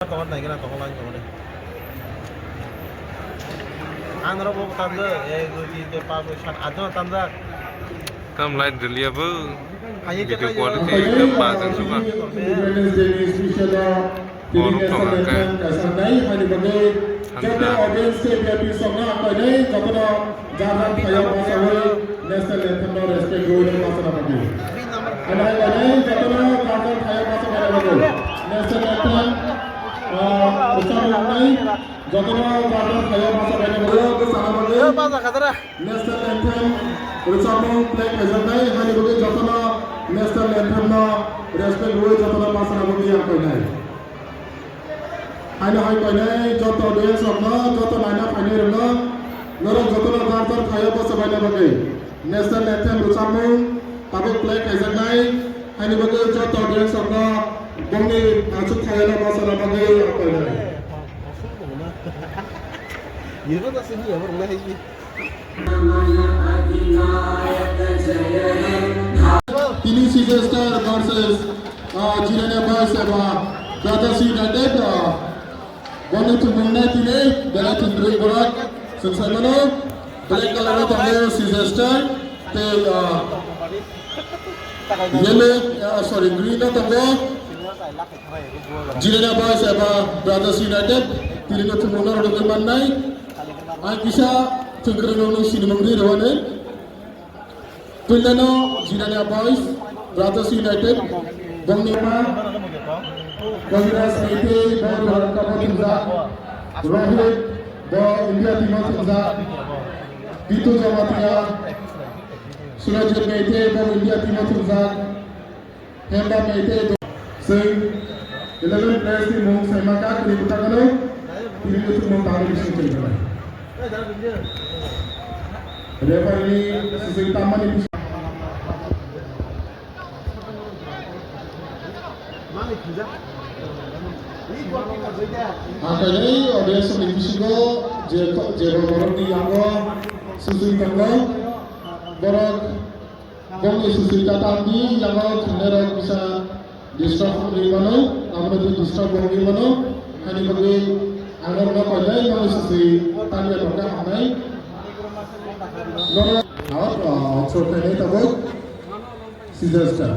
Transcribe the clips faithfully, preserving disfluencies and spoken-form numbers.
Tongo nai gana tongo line tongo de. Ang rok bo tanjak, ek, dui, tin, char, panch, soi, sat, at jona tanjak. Tam line rwliya bo. Video quality tam ba jang suba. Independence Day ni special, uh, Borok dedication tongo hwnkhe. Kaisa nai hani bagwi joto audience khe V I P sokna apainai jotono jar jar thayao bachawi national anthem no respect rwui no bachana bagwi. Ano hai bagwi jotono jar jar thayao bachawi bagwi national anthem, ah, rwchapmung nai jotono jar jar thayao bachawi bagwi bwsana bagwi. National anthem rwchapmung play khaijaknai, hani bagwi jotono national anthem no respect rwui jotono bachana bagwi yang painai. Haino hai painai joto audience rokno, joto naina phainai rokno, norok jotono jar jar thayao bachabaina bagwi national anthem rwchapmung tabuk play khaijaknai, haini bagwi joto audience rokno bongni achuk thayano bachana bagwi yang painai. Tini C J Star versus, uh, Jirania Boys eba Brothers United, uh, boni thumung nai tini belai thumbrwi borok chwng sai mano. Black colour o tongo C J Star tei, uh, yellow, uh, sorry, green o tongo. Jirania Boys eba Brothers United, tini no thumung no rwgwi mannai. Ang kisa thwngkwrwng rokno sinimung ri rwani. Puilano Jirania Boys, Brothers United, bongni ma, Kaviraj Meitei, bo Bharat Cup o thumjak, Rohit, bo India team o thumjak, Bitu Jamatia, Surajit Meitei, bo India team o thumjak, Hemba Meitei do. Chwng eleven players ni mung saima kha kwrwi bwtha gwnang. Tini ni thumung tangwi bising chwng gwnang. Referee ni sising tammani bising. Akhai audience ni bisingo je, je borok ni yango sising tongo. Borok Bongni sising ta tamni yango thwngnairok kisa disturb wngwi mano, abono twi disturb wngwi mano, haini bagwi ang norokno koinai bongni sising tamya tongkha hamnai. Norok out, uh, observe khainai tabuk C J Star.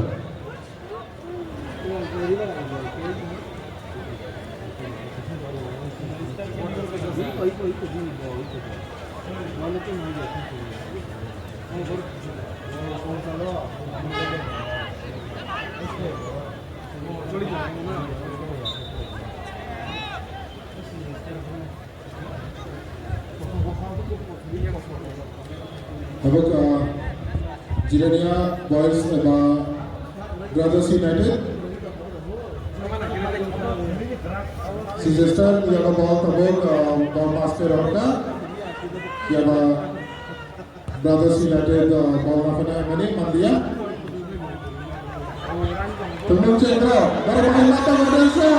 Tabuk, ah, Jirania Boys eba Brothers United. C J Star, yago ball tabuk, ah, ball pass khe rwkha. Yaba Brothers United, uh, ball na phane mani manliya. Tumung Chandra, bari bahai mata madrasa.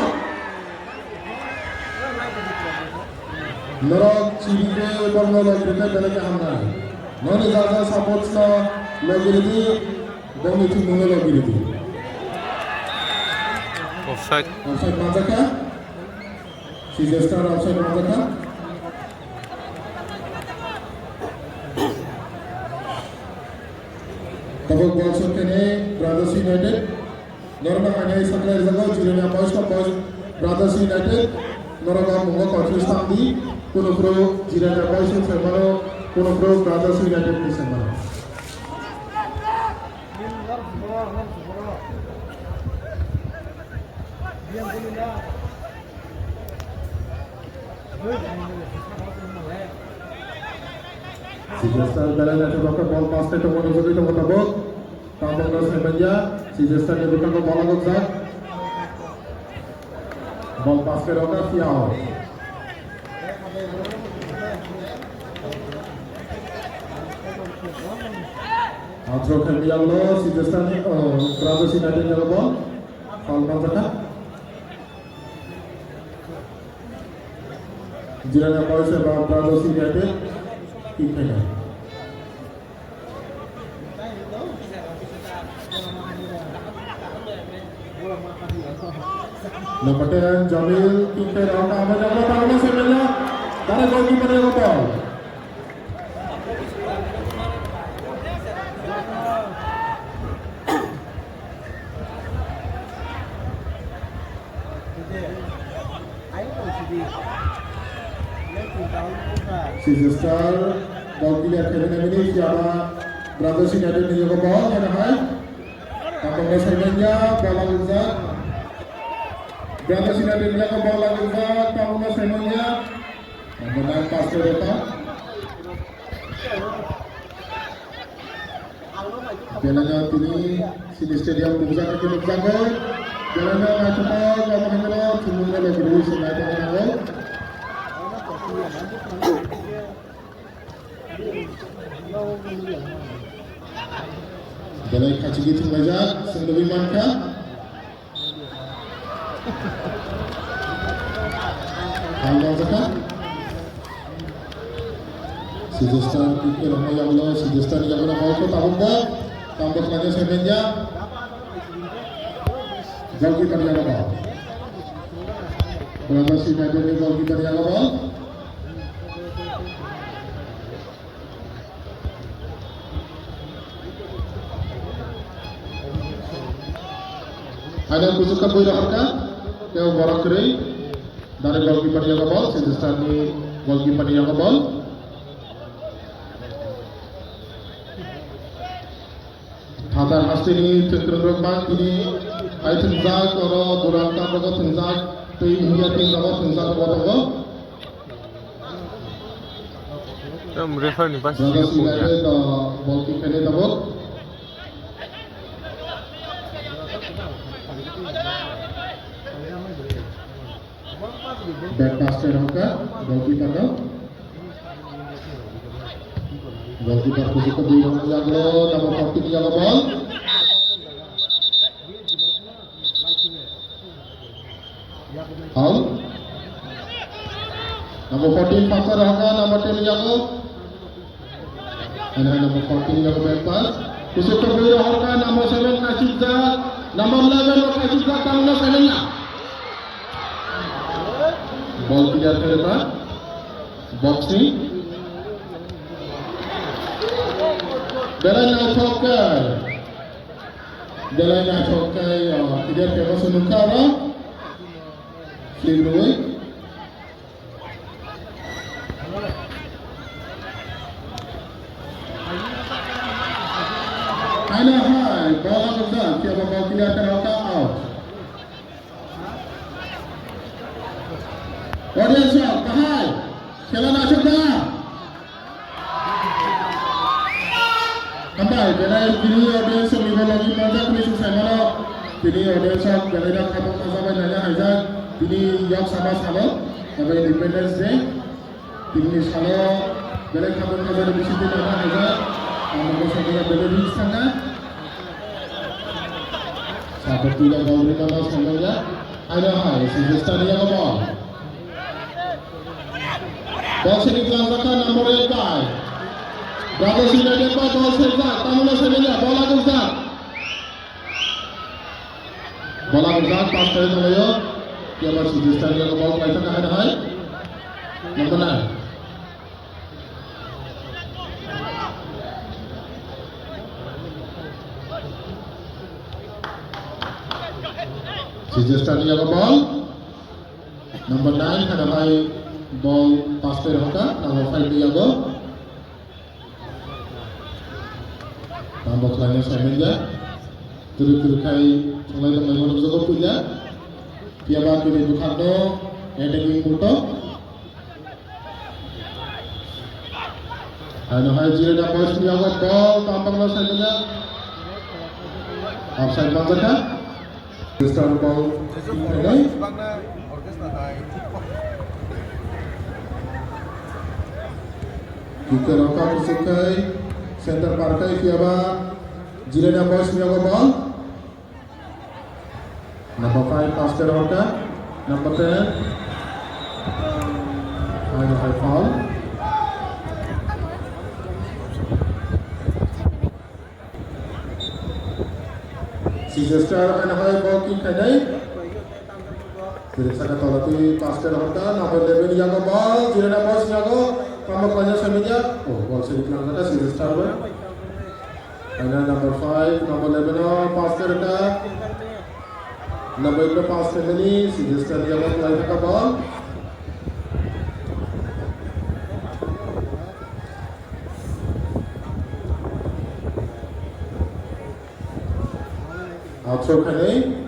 Norok chibike bongno logirite belai khe hamnai. Noni jaga support sa logiridi, bongni thumungno logiridi. Offside. Offside manjakha. C J Star offside manjakha. Tabuk ball shot khainai Brothers United. Norma khainai saklai rijak o Jirania Boys ka Boys Brothers United. Norok o mungo confuse tangdi. Kuno pro Jirania Boys ni saimano, kuno pro Brothers United ni saimano. C J Star belai naithok khe ball pass khe tongo, nugwi tongo tabuk. Tabuk no saimanliya, C J Star ni bwkhango ball agokjak. Ball pass khe rwkha phiya o. Athro khe miyang no C J Star ni, oh, Brothers United ni ball. Foul manjakha. Jirania Boys eba Brothers United kick khainai. Number ten, Jamil, kick out, abo jagao tabukno saimanjak, direct goalkeeper ni yago ball. Six star, ball clear khaina nangmani, phiya ba Brothers United ni yago ball, khaina hai. Tabukno saimanjak, ball lagjak. Brothers United ni yago ball lagjak, tabukno saimanjak. Number nine pass khe rwkha. Belai no tini chini stadium nukjak khe nukjago. Belai no naithothok omo hai kheno thwngmung no logi rwi se naithok nango. Belai khachigwi thwnglaijak, chwng nugwi mankha. Ang nang jaka. Sijostan kikir hama yamlo, Sijostan yamlo, ball ko tabuk bo. Tambok lagi sebenja. Goalkeeper yago ball. Berapa si United ni goalkeeper yago ball? Ada kuchuk ka bui rohor ka, teo borok kwrwi. Dari goalkeeper ni yago ball, Sijostan ni goalkeeper ni yago ball. Phatar hasteni twkrwngrok bang tini hai thwngjak, oro Durand Cup rogo thwngjak, tei India team rogo thwngjak rogo tongo. Tam refer ni pas. Jaga sing bai bai to ball kick khainai tabuk. Back pass khe rokha goalkeeper no. Goalkeeper kuchuk bui rok yago, number fourteen yago ball. Foul. Number fourteen pass khe rokha, number ten yago. Ano number fourteen yago back pass. Kuchuk bui rok horkha, number seven kaichukjak, number eleven rok kaichukjak, tangno saimanna. Ball clear khe rwkha. Boxing. Belai naithok khe. Belai naithok khe, o, clear khe bo se nukha oro. Clear rwui. Haino hai, ball ang rijak, phiya ba ball clear khe rwkha, out. Audience rok, bahai, khela naithok da? Hambai, belai tini audience rok ni bo logi manjak hwnwi chwng sai mano. Tini audience rok belai no khabang khajabai naina haijak. Tini yok sama salo, abo Independence Day. Tini salo belai khabang khajabai bisingtwi naina haijak. Ang bo sakha belai rich thangkha. Sabo twi da ball rwmano sanjak ya. Aino hai, Sijostan ni yago ball. Ball sini tlangjak kha number eight bai. Brothers United bai ball sejak, tamono saimanjak, ball agukjak. Ball agukjak, pass khlai tonglaio. Phiya ba Sijostan ni yago ball khlai thangkha haino hai. Number nine. Sijostan ni yago ball. Number nine khana bai ball pass khe rokha, number five ni yago. Tamo khlaina saimanjak. Twrwk twrwk khai thwnglai tonglaima nukjago puila. Phiya ba tini bwkhakno attacking mode o. Haino hai Jirena boys ni yago ball, tampakno saimanya. Offside manjakha. Western ball, kiphilnai. Kicker rokha kuchuk khai, center par khai phiya ba Jirena boys ni yago ball. Number five, pass khe rokha. Number ten. Hai, hai, foul. Sijostar, hai, hai, ball kick khainai. Saka tola twi pass khe rohorkha, number eleven yago ball, Jirana boys yago, tamo kaisa semidia, oh, ball semi tlangjaka, Silvester bai. Kaina number five, number eleven o pass khe rwkha. Number eight o pass khe mani, Silvester yago kwlai thaka ball. Out throw khainai.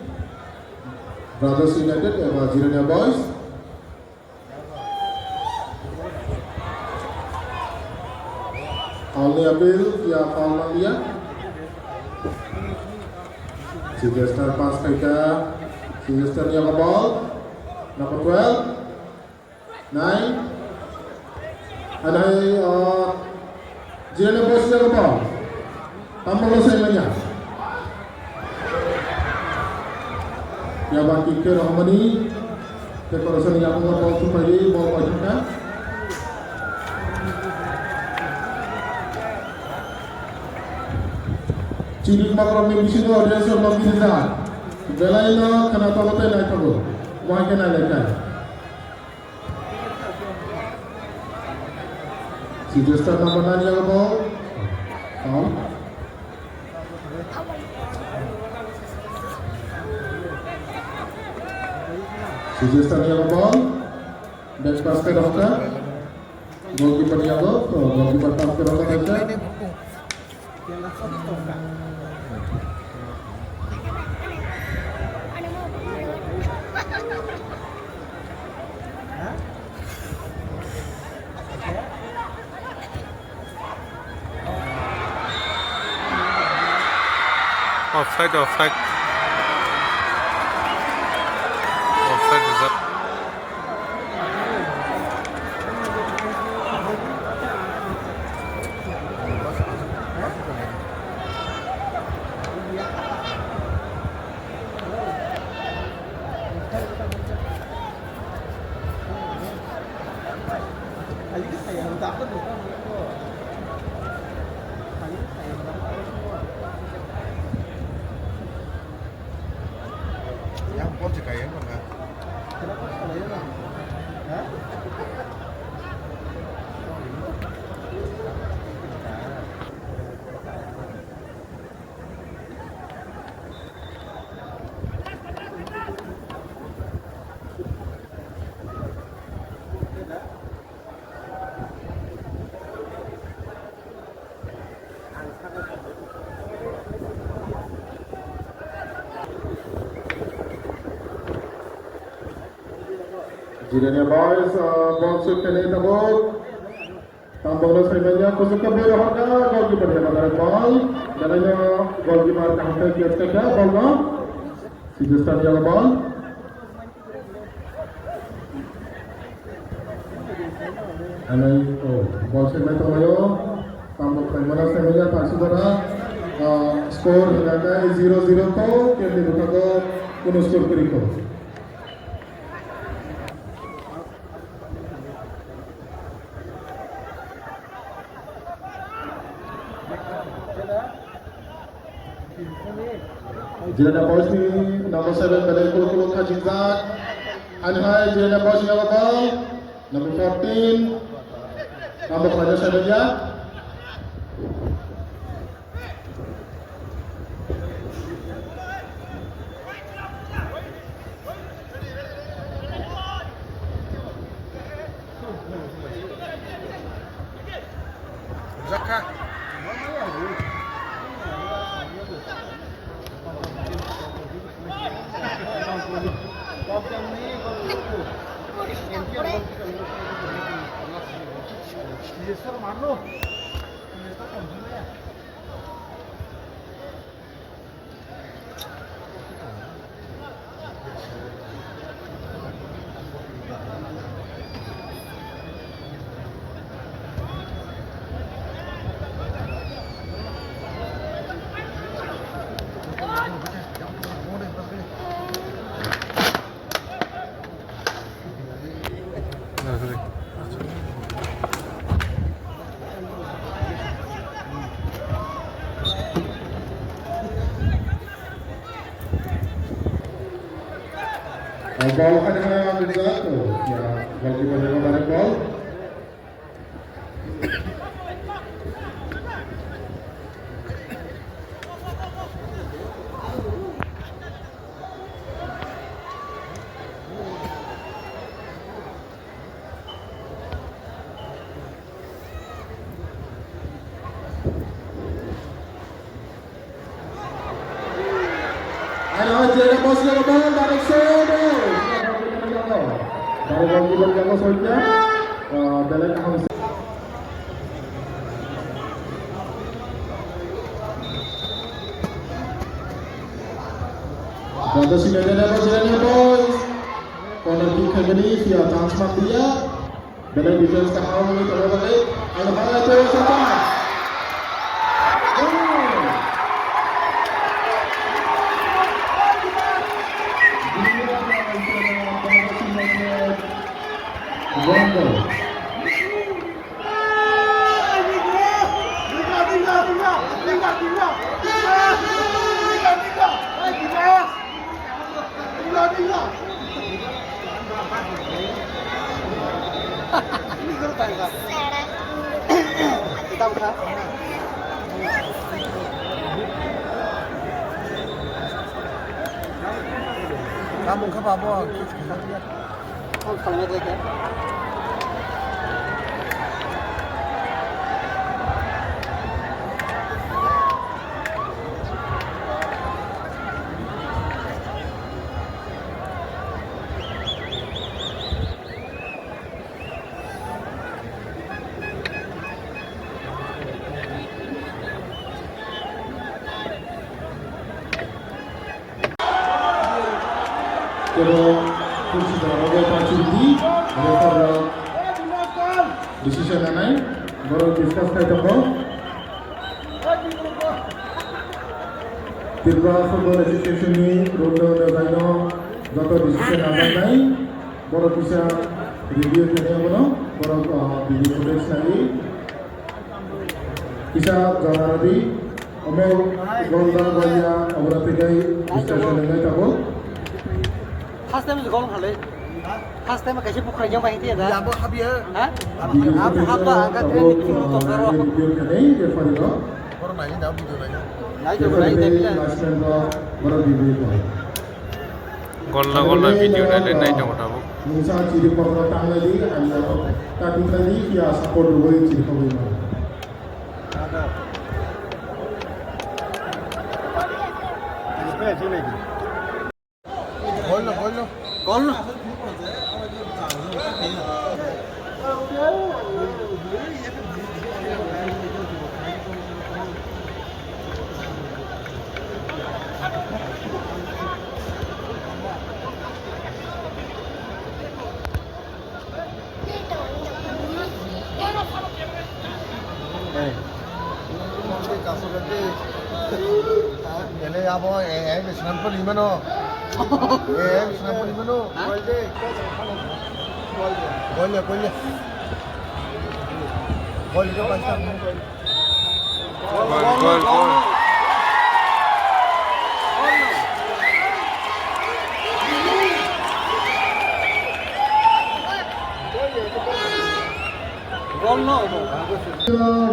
Brothers United eba Jirania Boys. Foul ni appeal, ya foul manliya. Silvester pass khaika, Silvester ni yago ball. Number twelve. Nine. Anai, uh, Jirana Boys ni yago ball. Tamo lo sai manya. Ya ba kick khe rohormani. Te korosani yago ball supai, ball pai thangkha. Chini makrok ni bisingo audience rok nokni rijak. Belai no khana tongo tei naithogo. Wahai khe nai nai kha. Silvester number nine yago ball. Foul. Silvester yago ball. Back pass khe rohorkha. Goalkeeper yago, oh, goalkeeper pass khe rohorkha. Offside, offside. Offside rijak. Yang bol se kaya mana? Jirania Boys, uh, ball shoot khainai tabuk. Tambokno saimanya, kuchuk khe bui rohorkha, goalkeeper ni bagwi ball. Belai no goalkeeper kaham khe catch khaikha ball no. Silvester ni yago ball. Anai, oh, ball saimai tonglaio. Tambok saimano saimanya, Taksudara. Ah, score hinakhe zero zero kho, kemni bwkhago kunu score kwrwi kho. Jirana Boys ni number seven belai kulu kulu khajingjak. Ani hai Jirana Boys ni ball. Number fourteen. Number five seven ya. Ball haino haino ang rijak, ya, goalkeeper ni direct ball. Ano, jere bosna ko bal, direct shot. Direct goalkeeper jago shot ya. Ah, belai kaham. Brother, sini ada apa, sini ada, boys. Corner kick khaimani, ya, chance mak dia. Belai defense kaham wngwi tongo bagwi. Ang hai to saka. Wonder. Tamo kha babo. Kebo kursi jora rogo opportunity, referee rok decision nanai, borok discuss khai tongo. Tripura Football Association ni rule no jaino joto decision nanai, borok kisa review khainai abono, borok, ah, video footage nai. Kisa jora radi, omo gol dan goya, obora tegai discussion nai tabo. First time gol khalai. First time kaisa bukhra jang bai tiya da. Abo habia. Ha? Abo habia, angka tini tulu tong daro. Video khainai, referee no. Borok nai da video nai. Nai da, nai da, nai da. Last time rok, borok video khainai. Golna golna video nai le nai tongo tabuk. Mungsa chiri kotor tanglai di, ani aro ta tungsa di, ya support rwui chiri kogwi mano. Golno, golno. Golno. Ele abo, eh, eh, Bishnupur imano. Eh, eh, Bishnupur imano. Golle, golle. Golle, golle. Gol, gol, gol.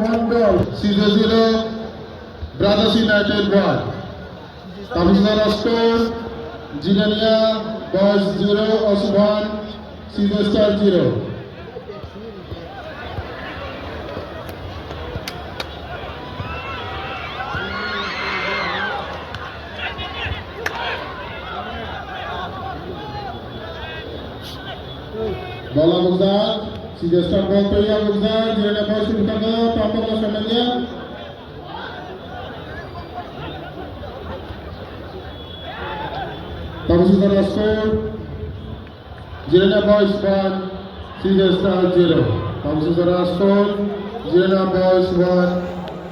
One goal, C J zero, Brothers United one. Tabuk jora score, Jirania Boys zero, Osman, C J Star zero. Bola bukjak, C J Star bol toya bukjak, Jirania Boys ni bwkhango, Pampakla Sanadia. Tabuk jora score, Jirania Boys one, C J Star zero. Tabuk jora score, Jirania Boys one,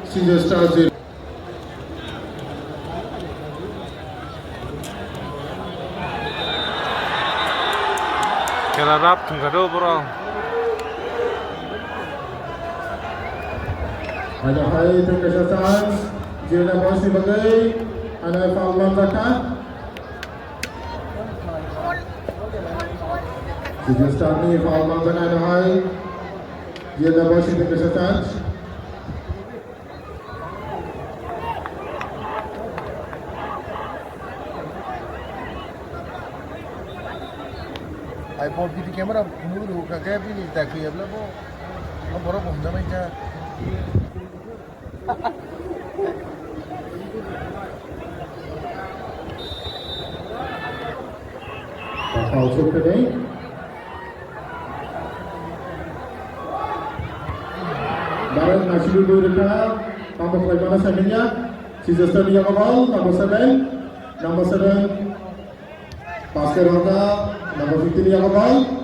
C J Star zero. Khela rap thwngkha do borok. Ada hai tei kaisa chance, Jirania Boys ni bagwi, ada foul manjakha. Register ni foul manjaknai no hai. Jiyada boys in the chance. Ai pop gidi camera phunuk rw kha khe bini dakhi yabla bo. Bo borok bo hamjaknai kha. Foul chukphainai. Darren nasibu dui rwkha, tamo khlaimano saimanya. Sijester ni yago ball, number seven, number seven. Pass khe rwkha, number fifteen ni yago ball.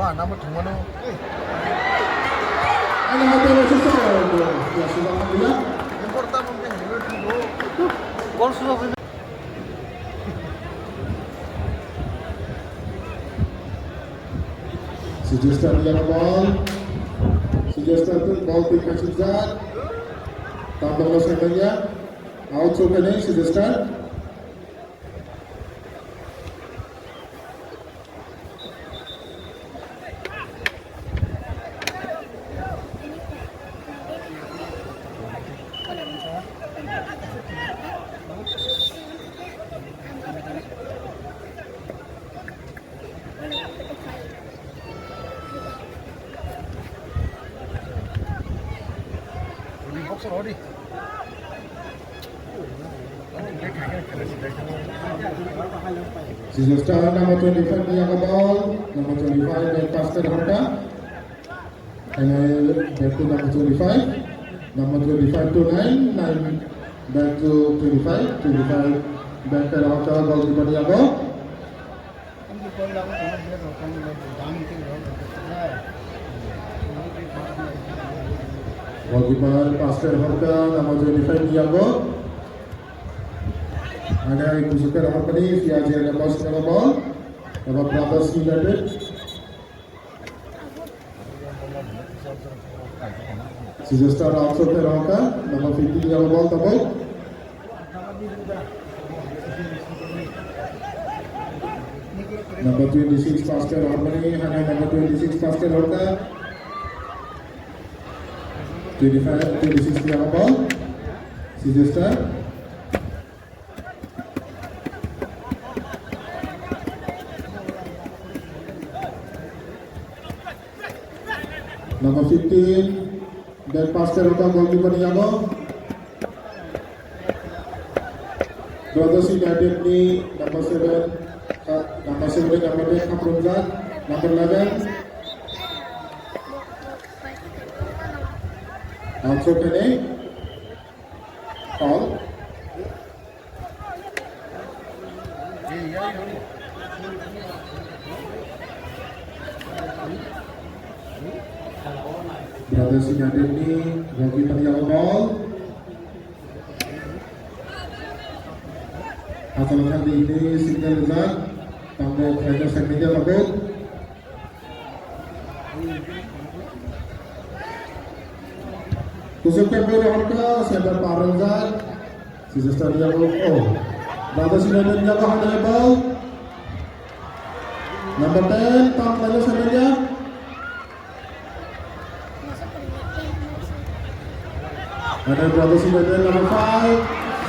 Wa, namo thwngmano. Ani hati wa sisa. Ya, sisa khamliya. Gol susa. Sijester ni yago ball. Sijester tu ball pick kachijak. Tambang lo saimanya. Out so kene Sijester. Sijester number twenty-five ni yago ball, number twenty-five back pass khe rwkha. Final back to number twenty-five, number twenty-five to nine, nine back to twenty-five, twenty-five back khe rwkha goalkeeper ni yago. Goalkeeper pass khe rwkha number twenty-five ni yago. Ane kusuk khe rwkha ni, P R G ni pass khe ball. Eba Brothers United. Sijester also khe rwkha, number fifteen ni yago ball tabuk. Number twenty-six pass khe rwkha ni, hane number twenty-six pass khe rwkha. Twenty-five, twenty-six ni yago ball. Sijester. Number fifteen, back pass khe rwkha goalkeeper ni yago. Brothers United ni number seven, ah, number seven ni number ten khaprumjak, number eleven. Out so kene. Foul. Brothers United ni goalkeeper ni yago ball. Asal khan di ini signal rijak. Tamo khlaina segment ya tabuk. Kusuk khe bwrwi hor kha, center par wngjak. Sijester ni yago, oh. Brothers United ni yago hwnwi ball. Number ten, tam khlaio center ya. Hwnwi Brothers United number five.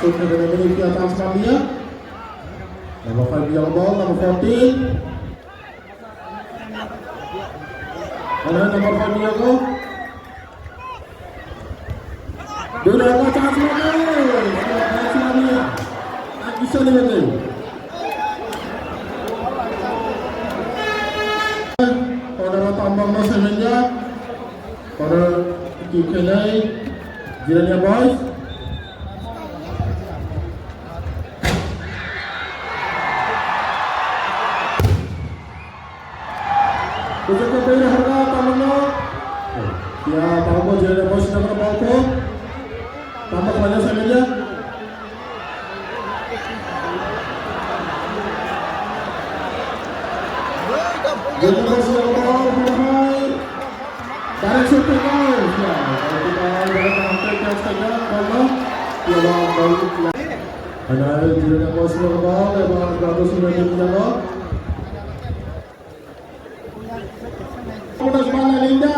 Suk khe bini kya chance man liya. Number five ni yago ball, number fourteen. Ano number five ni yago. Duna ko chance lagi. Chance lagi. Akisa ni lagi. Pada tambang no semenjak. Pada kick khelai. Jirania boys. Kusuk khe bwrwi hor kha, tamungno. Ya, tamungno jere boys nangno ball kho. Tamo Kotas mana linda.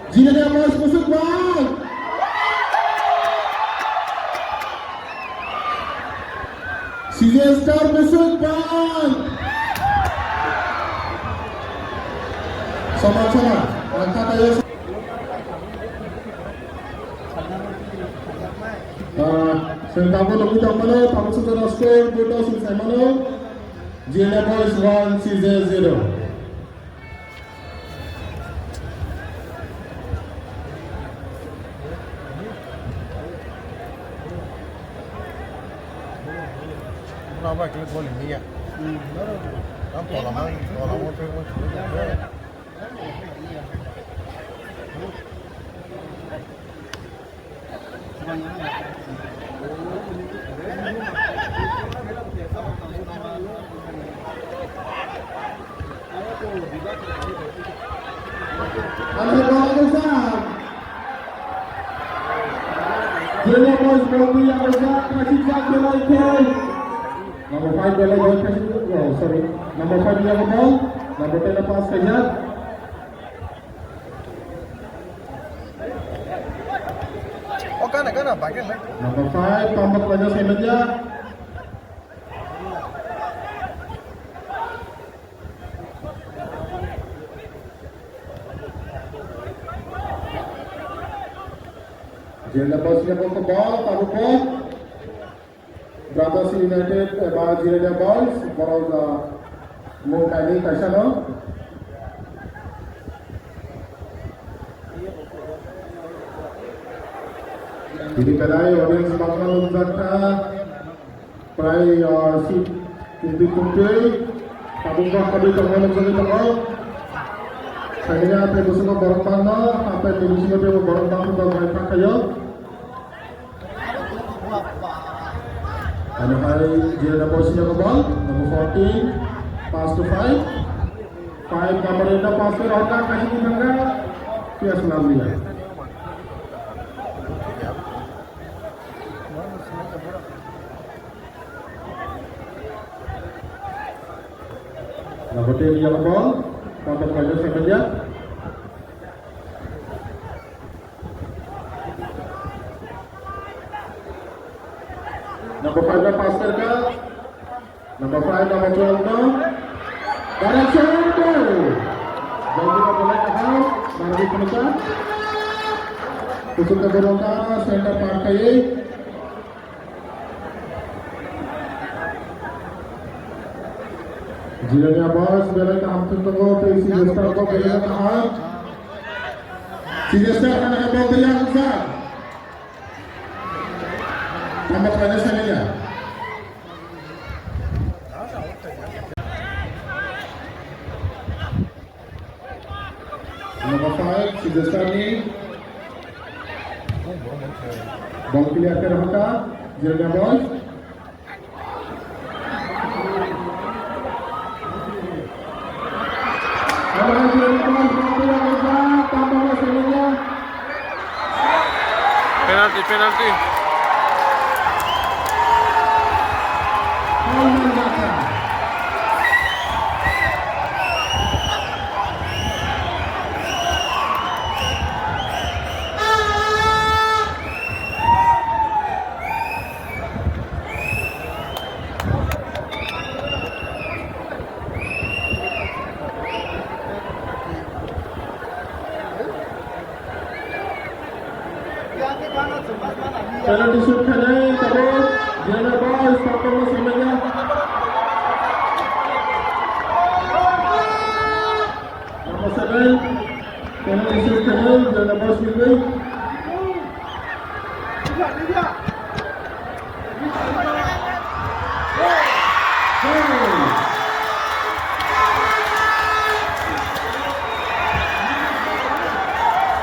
Jina dia boys kusuk bang. C J Star kusuk bang. Sama sama. Angkat ayo. Ah, sengkabo lagi tak mana, tak sudah score, dua kosong sama lo. Jina boys one, C J zero. Number five belai, oh, sorry. Number five belai ball. Number ten pass khaijak. O kana kana bagel hai. Number five, Pambak Raja Saimanjak. Jenda Bosnia ball, tabuk ball. Brothers United eba Jirania Boys, borok, ah, mung kainwi kaisa no. Tini belai audience bakno wngjakha, prai, ah, seat kumtwi kumtwi, tabuk bak kadwi tongo, nukjagwi tongo. Saini aphai bwswkno borok bangno, aphai tini bisingo teibo borok bangno bai phakhaio. Ano hai Jirania Boys ni ball, number fourteen, pass to five. Five number eight pass to Ranga, kasi di Ranga. Pias Lamia. Number ten yellow ball, number five seven ya. Number five na pass karka. Number five, number twelve na. Direction to. Jaldi na bolai kaham. Marbi penuka. Kusuk ke bolong ka. Center park ka ye. Jirania Boys belai kaham tungtongo, tei Silvester bo belai kaham. Silvester kana ka bol tei ang sa. Tama kana sa niya. Number five, Silvester ni. Ball clear khe rwkha, Jirania Boys. Penalty, penalty. Penalty shoot khainai tabuk Jirania Boys, Pampang no samaiya. Number seven, penalty shoot khainai Jirania Boys ni.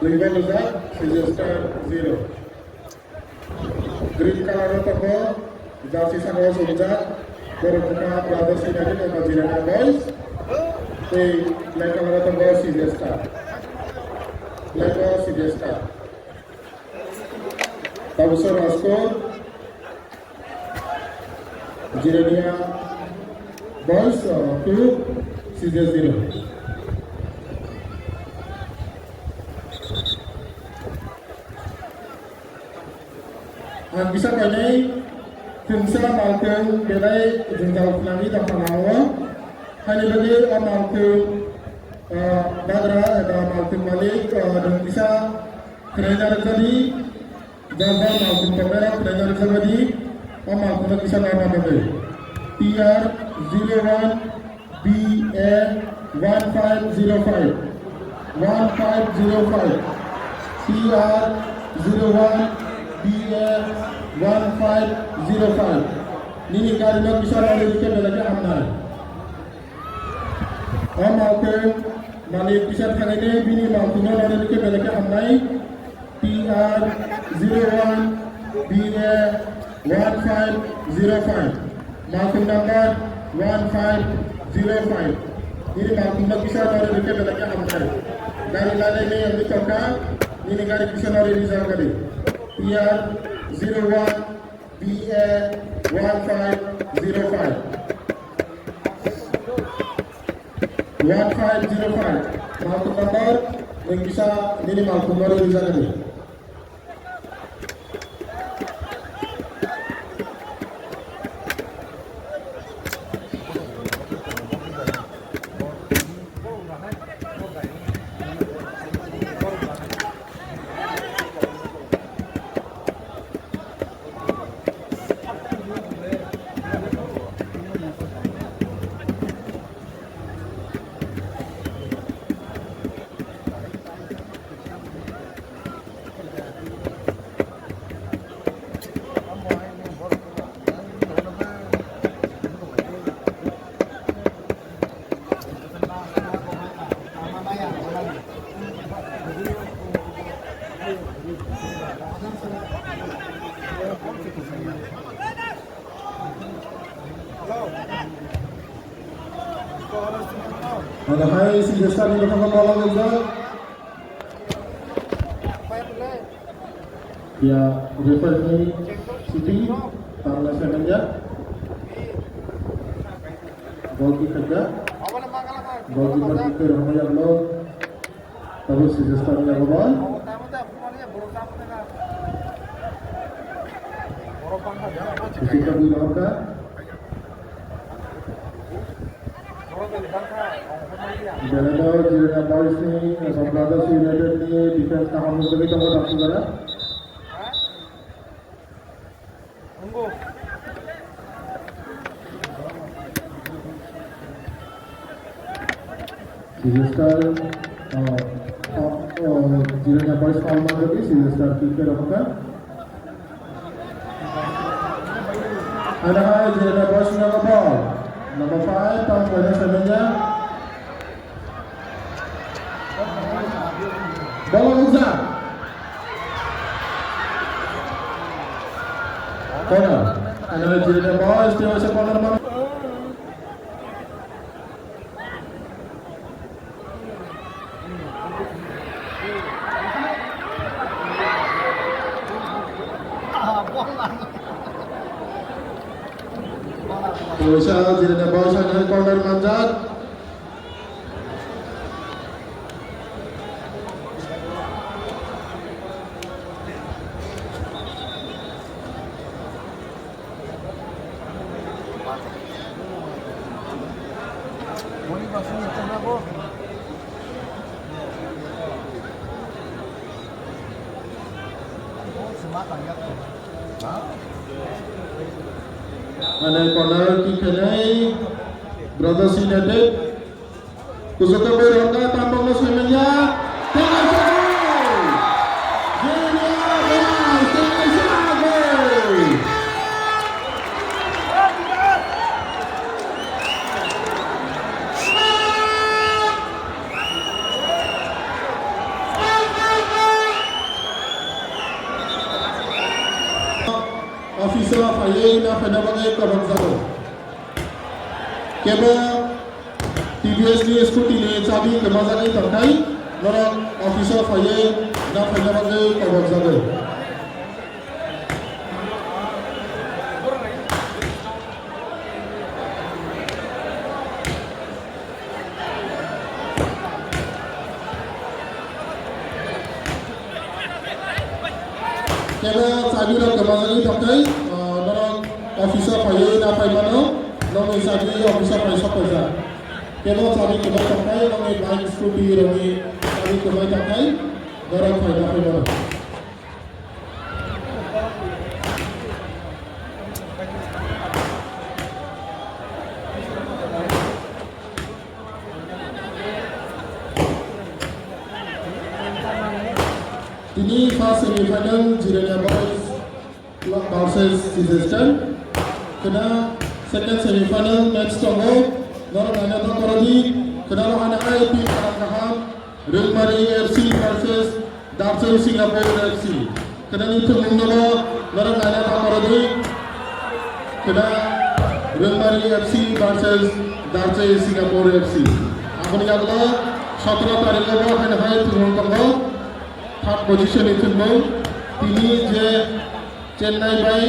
Dui goal rijak, C J Star zero. Green color o tongo, jersey saka o sumjak, borok wngkha Brothers United eba Jirania Boys, tei black color o tongo C J Star. Black o C J Star. Tabuk sor raskor, Jirania Boys, uh, two, C J zero. Ang kisa kainwi thumsa malkhung belai jwngjal khlaiwi tongkha nao. Haini bagwi o malkhung, ah, bagra eba malkhung malik, ah, nwng kisa khwnaina rwkha di, jang jang malkhung tongnairok khwnaina rwkha di, o malkhungno kisa narwkna bagwi. T R zero one B A one five zero five, one five zero five, T R zero one B A one five zero five. Nini gari no kisa nari rikhe belai khe hamnai. O malkhung malik kisa thangwi bini malkhung no nari rikhe belai khe hamnai. T R zero one B A one five zero five, malkhung number one five zero five. Nini malkhung no kisa nari rikhe belai khe hamnai. Gari lainai ni wngwi tongkha, nini gari kisa nari rijak gari. T R zero one B A one five zero five. One five zero five, malkhung number, nwng kisa nini malkhung number rijak di. Ada hai si Jesta ni kata kata lagi, Jesta. Ya, refer ni Siti, Tarla Senenja. Goalkeeper ja. Goalkeeper kita ramai yang lo. Tabuk si Jesta ni yang lo. Sisi ka dui nomor ka. Belai no Jirania Boys ni, eh, Brothers United ni defense kaham wngwi tongo daksugara. Silvester, uh, uh, uh, Jirania Boys foul manjak di, Silvester kick ke dapat. Ada hai, Jirania Boys number four. Number five, tahun kena sebenarnya. Bola ruksa. Corner. Ano Jirania Boys, dia masih corner mana? Kaisa Jirania boys haino corner manjak. Ane corner kick khainai Brothers United. Kuchuka bai rokna tampokno saimanya. Tengah jago. Junior Boys, tengah jago. Office o phaiwi na phaina bagwi kwbang jago. Kebo T V S ni scooty ni chabi kwmajagwi tongthai, norok office o phaiwi na phaina bagwi kwbang jago. Kebo chabi rok kwmajagwi tongthai, ah, norok office o phaiwi na phai mano, nokni chabi office o phai sok paijak. Kebo chabi kwmai tongthai, nokni bike scooty rokni chabi kwmai tongthai, norok phai na phai mano. Tini first semi final Jirania Boys versus C J Star. Kena second semi final match tongo. Norok naina tongkoro di. Kena rohana I P Parang Kaham. Rwngmari F C versus Darchari Singapore F C. Khwnani thwngmung nobo norok naina tongkoro di. Khwna Rwngmari F C versus Darchari Singapore F C. Aboni yagulo sotoro tarikh o bo haino hai thwngmung tongo. Third position ni thwngmung. Tini je Chennai bai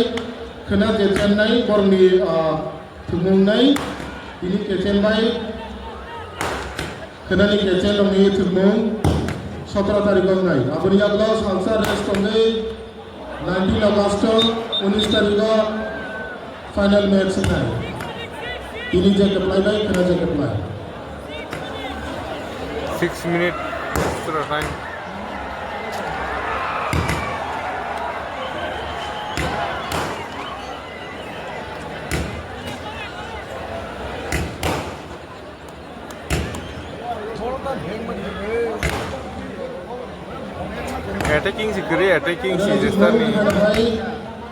khwna je Chennai borokni, ah, thwngmung nai. Tini Kechen bai Khwnani Kechen rokni thwngmung sotoro tarikh wngnai. Aboni yagulo salsa rest tongwi nineteen August o unis tarikh o final match wngnai. Tini je kwplai bai khwna je kwplai. Six minute extra time. Attacking si kwrwi, attacking si jestarni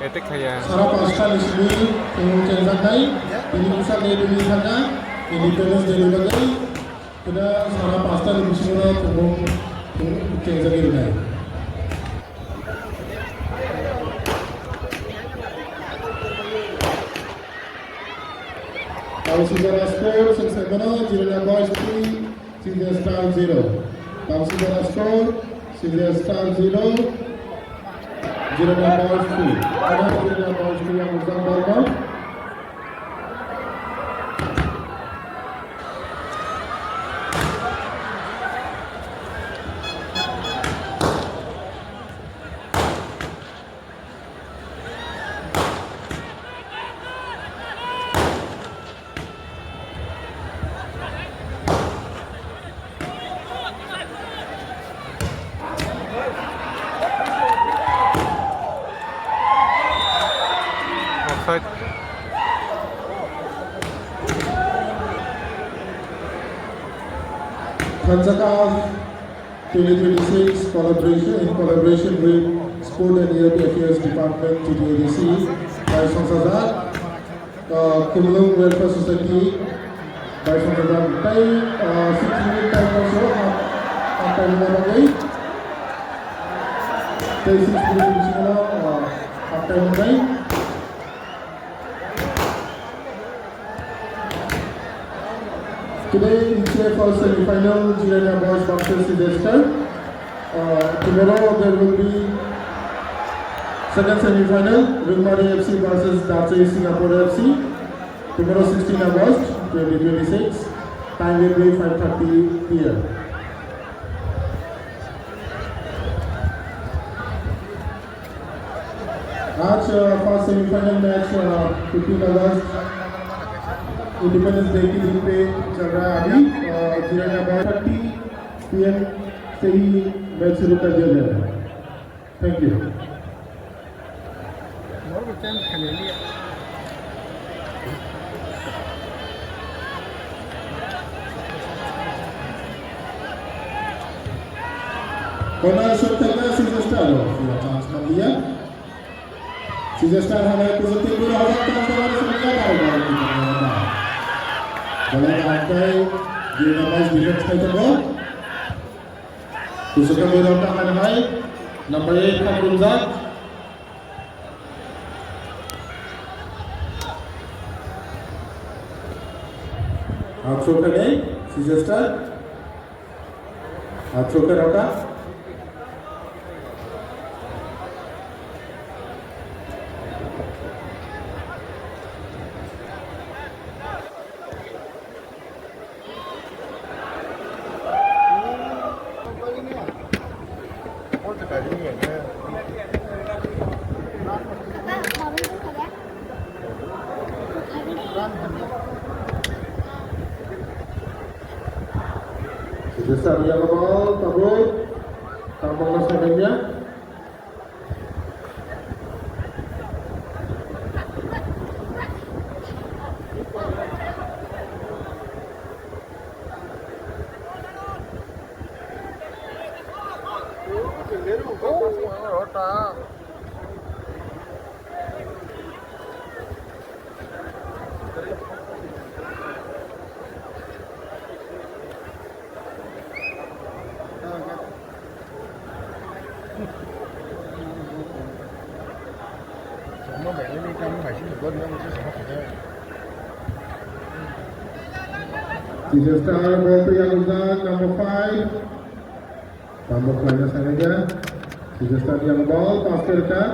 attack khaya. Sara pasta ni simi tongmung chengjaknai, bini bwsakni bini thangkha, Independence Day ni bagwi, kena sara pasta ni bisingo tongmung chengjagwi rwnai. Tausijara score, six seven, Jirania Boys three, C J Star zero. Tausijara score, C J Star zero, Jirania Boys three. Ada Jirania Boys three yang ujang ball. Offside. Thansa Cup twenty twenty-six collaboration, in collaboration with Sport and Youth Affairs Department, T T A D C, by Songsa Zat. Uh, Khumulwng Welfare Society bai songchajak tei, uh, six minute time also half, half time ni bagwi. Tei six minute bisingo, uh, half time wngnai. Today in T F L semi-final, Jirania Boys versus C J Star. Uh, tomorrow there will be second semi-final, Rwngmari F C versus Darchari Singapore F C. Tomorrow, sixteen August twenty twenty-six, time will be five thirty P M. आज, अ, first semi final match, अ, fifteen August Independence Day के दिन पे चल रहा है अभी। अ, जिरांगा boys thirty P M से ही मैच शुरू कर दिया जाएगा। Thank you. Corner shot thakna Caesar Star o, pura chance man liya. Caesar Star hamai kuchuk tei bura hojak chance man liya, baro baro kita mana. Bola tangkai, Jina Boys defense khai tongo. Kuchuk tei bura hojak khai hai, number eight kha kurumjak. Athro khe nei, Caesar Star. Athro khe rota. Sisa yang ball, tabur. Tampang mas kainya. Caesar Star ball to Yalujak, number five. Number five na sana dia. Caesar Star yang ball, pass ke dekat.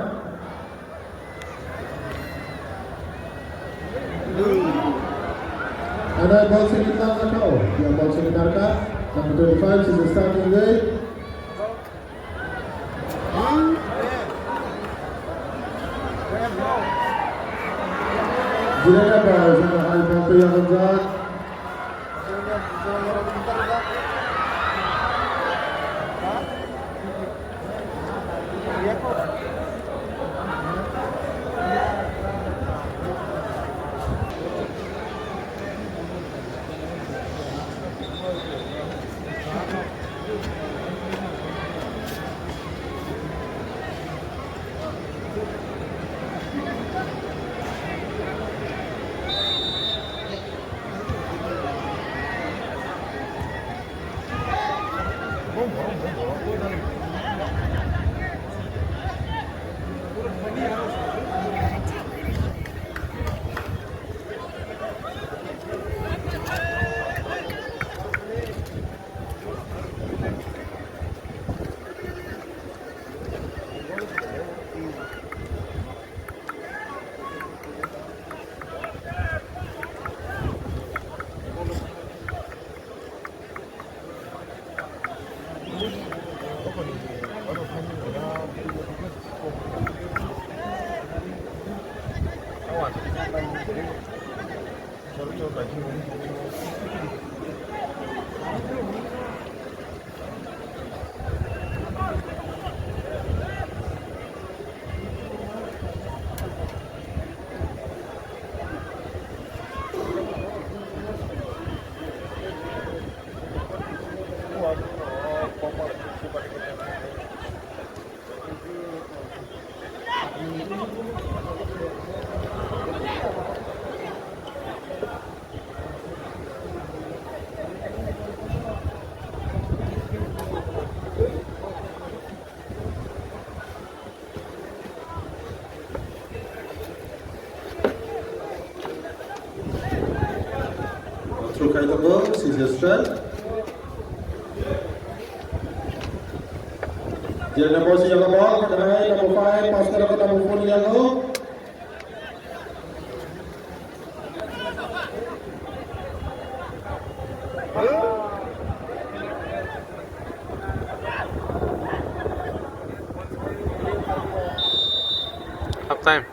Ada ball sini tak kau. Yang ball sini tarka. Number twenty-five, Caesar Star tinggal. Jirena ba, jirena hai ball to yang jat. Throw khai tongo, Caesar Star. Jersey number six, number five, pass karo, number four, yellow. Half time.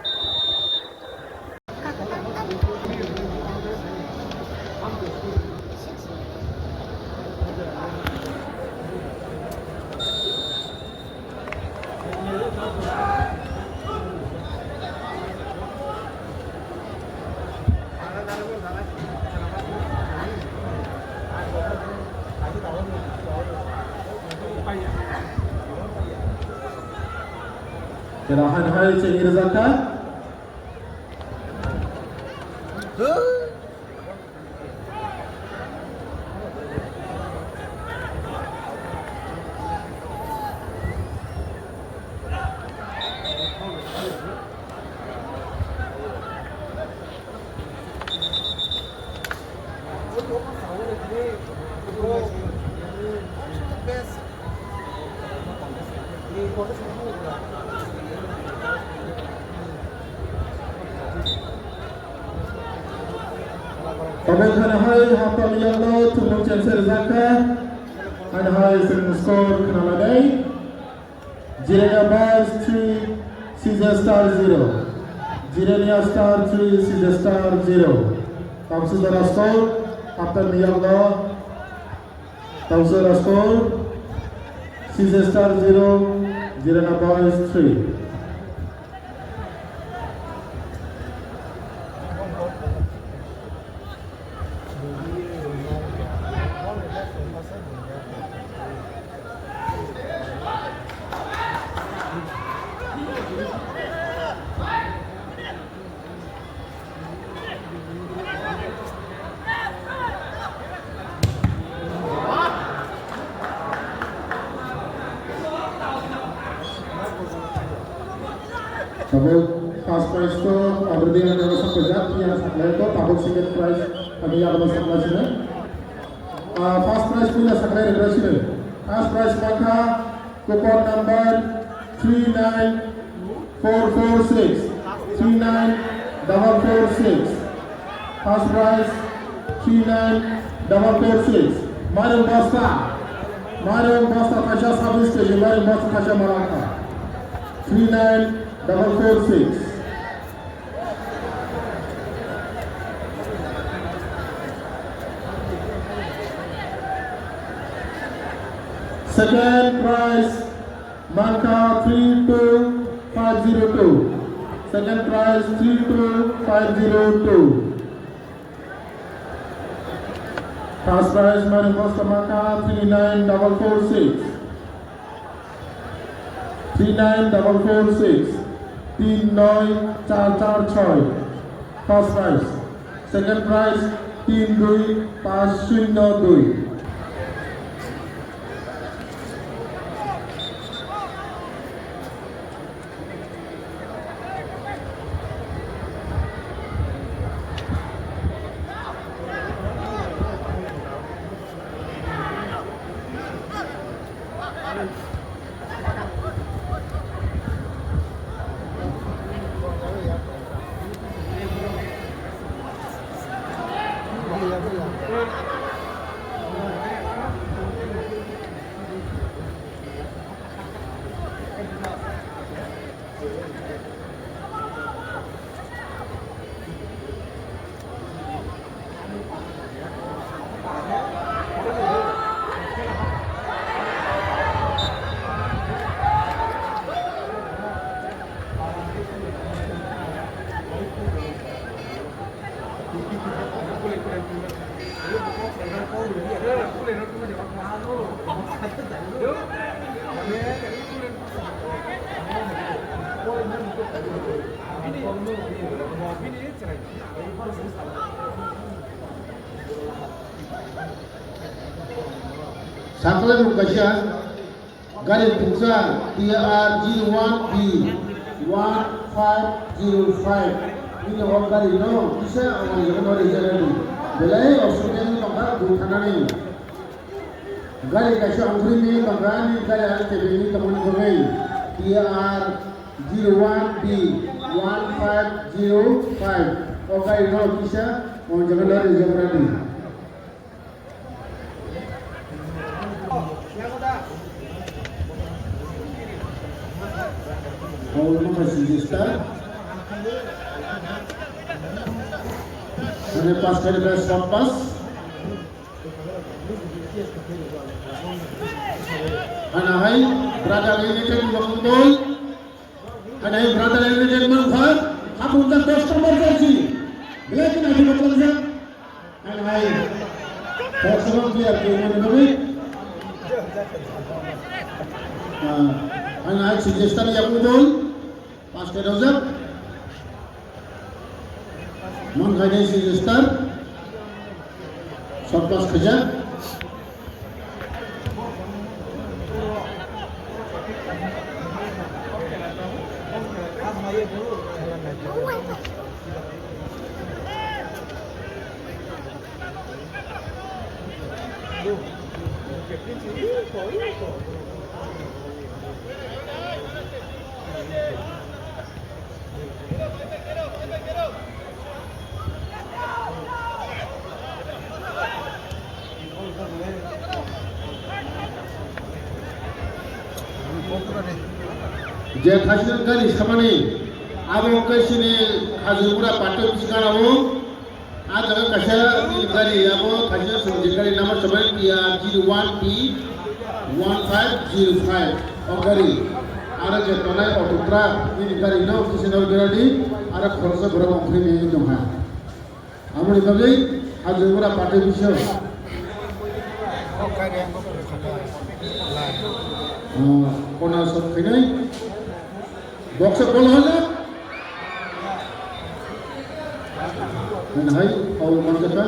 Kera hai hai chengir jaka. Tabuk khana hai hapang yangno thumung chengse rijak kha. Khana hai chwng score khna lainai. Jirania Boys three, C J Star zero. Jirania Star three, C J Star zero. Tamsui jora score, hapta miyakno. Tamsui jora score, C J Star zero, Jirania Boys three. Tabuk first prize to already ang saklaijak, phiya saklai to, tabuk second prize kami yago saklai sini. Ah, first prize puila saklai rwgwla sini. First prize mankha coupon number three nine four four six, three nine double four six. First prize three nine double four six. Mairung bosta. Mairung bosta kaisa sabis keji, mairung bosta kaisa malakha. Three nine double four six. Second prize, mankha three two five zero two. Second prize, three two five zero two. First prize, mairung bosta mankha three nine double four six. Three nine double four six, tin noi char char choi. First prize. Second prize, tin dui panch shunyo dui. Sakle ruk kaisa. Gari pungsa T R zero one B one five zero five. Ini o gari no kisa ang jaga no rijak ani. Belai osubida ni tongkha bui thanani. Gari kaisa ongkhorwi ni tongkha ani gari ang tebengwi tongmani bagwi T R zero one B one five zero five. O gari no kisa ang jaga no rijak ani. Hall number sixty star. Mane pass kari bai short pass. Ana hai brother related wrong goal. Ana hai brother related man kha. Hapung ta dos number jersey. Black and white matang jak. Ana hai. First of all, clear ke mane bhai. Ah, ana hai suggestion ya kudol. Pass khe dojak. Mon khainai si star. Short pass khaijak. Je thaichwng gari samani abo wngkha chini Khajurpura Patwi bwskango. Ah jaga kaisa nini gari abo kaisa sumjik gari number seven T R zero one P one five zero five o gari. Aro je tonai auto truck nini gari no kisa no beradi aro khoroksa borok ongkhorwi maya wngwi tongkha. Aboni bagwi Khajurpura Patwi bisingo. Ah, corner shot khainai. Box-o ball hojak. Hai, foul manjakha.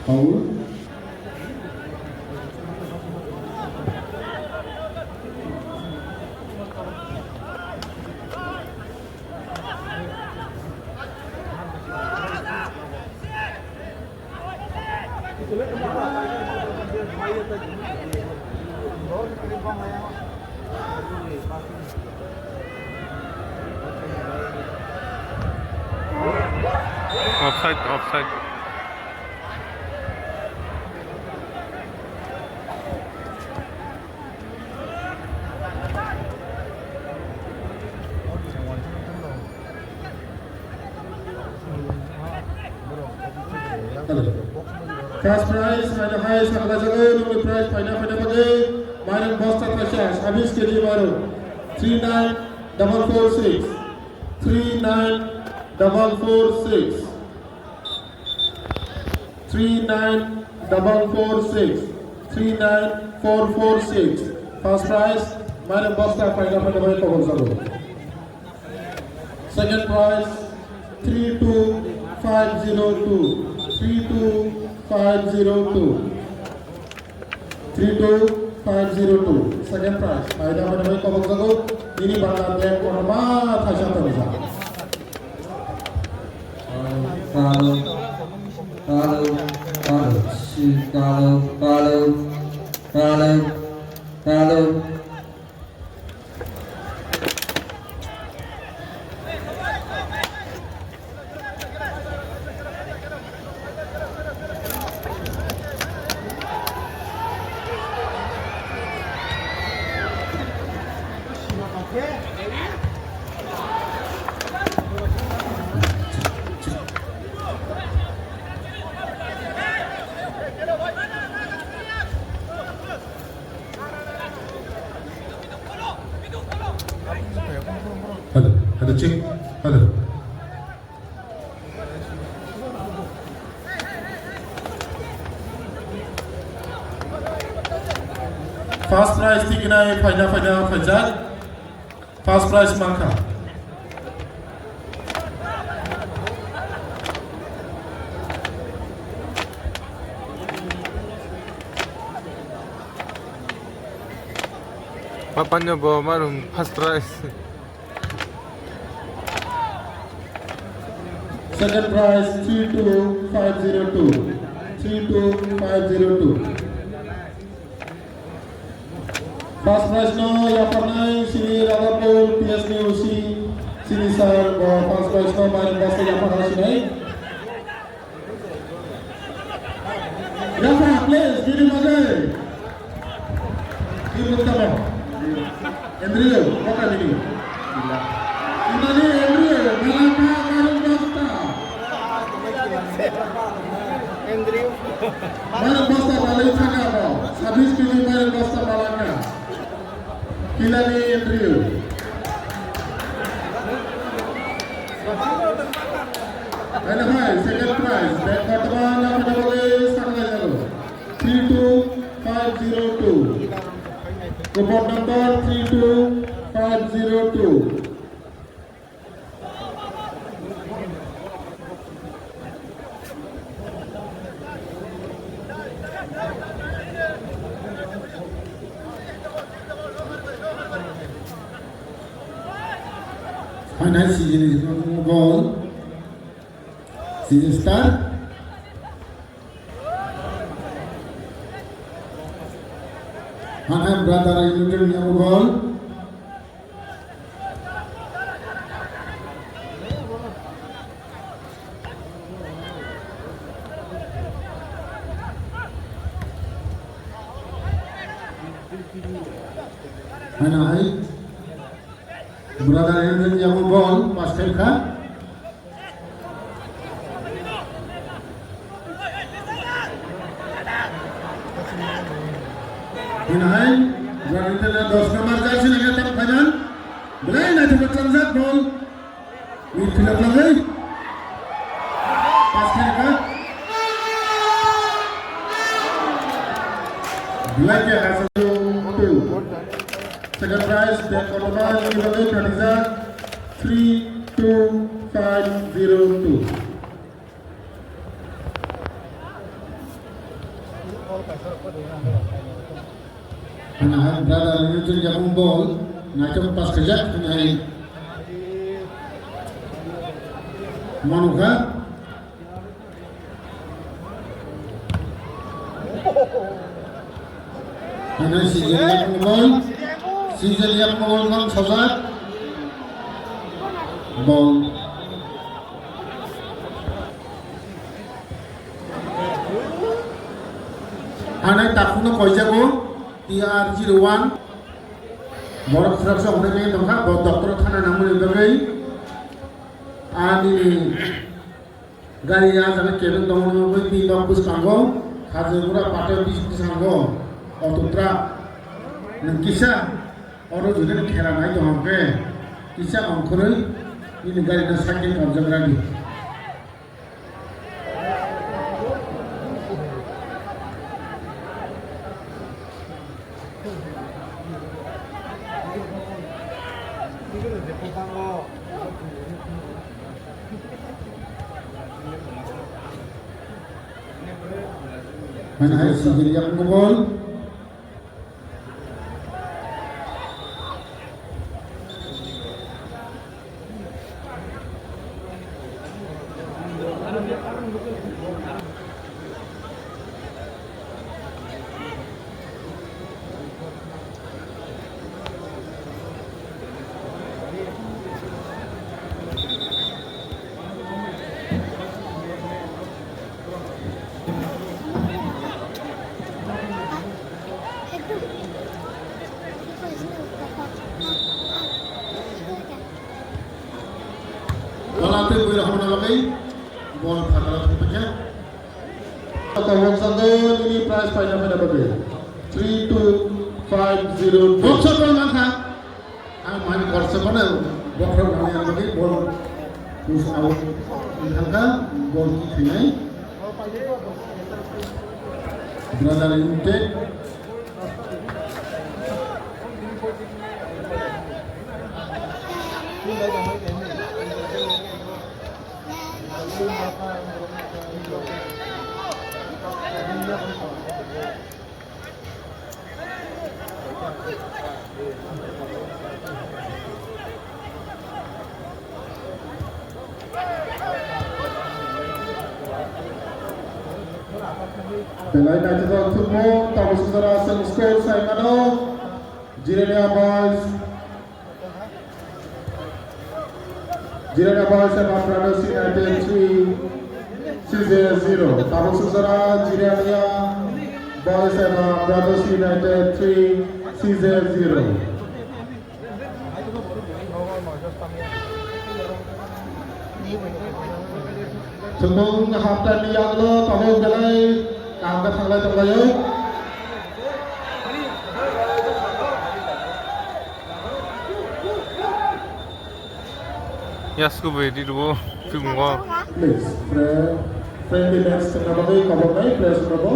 Foul. Offside, offside. First prize, phaina hai sakla jago, nokni prize phaina phaina bagwi, mairang bosta thaisa, sabis K G mairang, three nine double four six, three nine double four six. Three nine double four six, three nine four four six. First prize, mairang bosta phaina phaina bagwi kobok jago. Second prize, three two five zero two, three two five zero two. Three two five zero two, second prize. Phaina phaina bagwi kobok jago, nini bangla bag kotorma thaisa tongjak. Kalo, kalo, kalo, si kalo, kalo, kalo, kalo, kalo. Hello, hello, check. Hello. First prize tikinai phaina phaina phaijak. First prize mankha. Papanyo bo marum first prize. Second prize three two five zero two. Three two five zero two. First prize no yapharnai sini Radhapur P S ni O C sini sir, bo first prize no mairung bosta yapharnai sini. Yapha, please, giri magai. Giri magai. Andrew, kota giri. Inani Andrew, malaka mairung bosta. Andrew. Mairung bosta balai thaka bo. Sabis kg mairung bosta malaka. Kilani Andrew. Hello, hi, second prize. Bag kotoba na kotoba le sakla jalo. Three two five zero two. Coupon number three two five zero two. Final season is going on. Season star. Hana brother United Yamugol. Hana hai. Brother United Yamugol, pass kha. Hwnwi hai, Rani Tela dos number jersey nangya tamo phaiman. Belai naithok changjak bol. Midfielder lagwi. Pass khe kha. Belai khe ha two. Second prize, bag kotoba, ni bagwi phatijak three two five zero two. Hwnwi hai brother ni chwng yakung bol, naithok pass khaijak hwnwi hai. Manukha. Hwnwi hai sijil yakung bol, sijil yakung bol mang sajak. Bol. Hwnwi takhukno koijago T R zero one. Borok khoroksa hwnwi tongkha, bo doctor thana nangmani bagwi. Ani gari ah jaga kebeng tongmani bagwi twi nok bwskango, Khajamura Patel bwskango, auto truck. Nwng kisa oro jodi khera nai tong khe, kisa ongkhorwi nini gari no side khe tonjak radi. Hwnwi hai sijil yakung bol. Tola tei bwrwi rok hamna bagwi bol phataro thangpaikha. Tongmung sando nini prize paina phaina bagwi three two five zero two. Boxer bol mankha. Ang mani korsa phano bokhorok nangya bagwi bol push out wngkha, bol kick khainai. Brother United. Belai naithothok thummo, tabuk sujara chwng score sai mano. Jirania Boys, Jirania Boys eba Brothers United three, C J zero. Tabuk sujora Jirania Boys eba Brothers United three, C J zero. Chwngmung half time ni yagulo tabuk belai kaham khe thanglai tonglaio. Yasku bai di duo, chwngmo. Please, fri-, friendly match thangna bagwi kaboknai players rokno.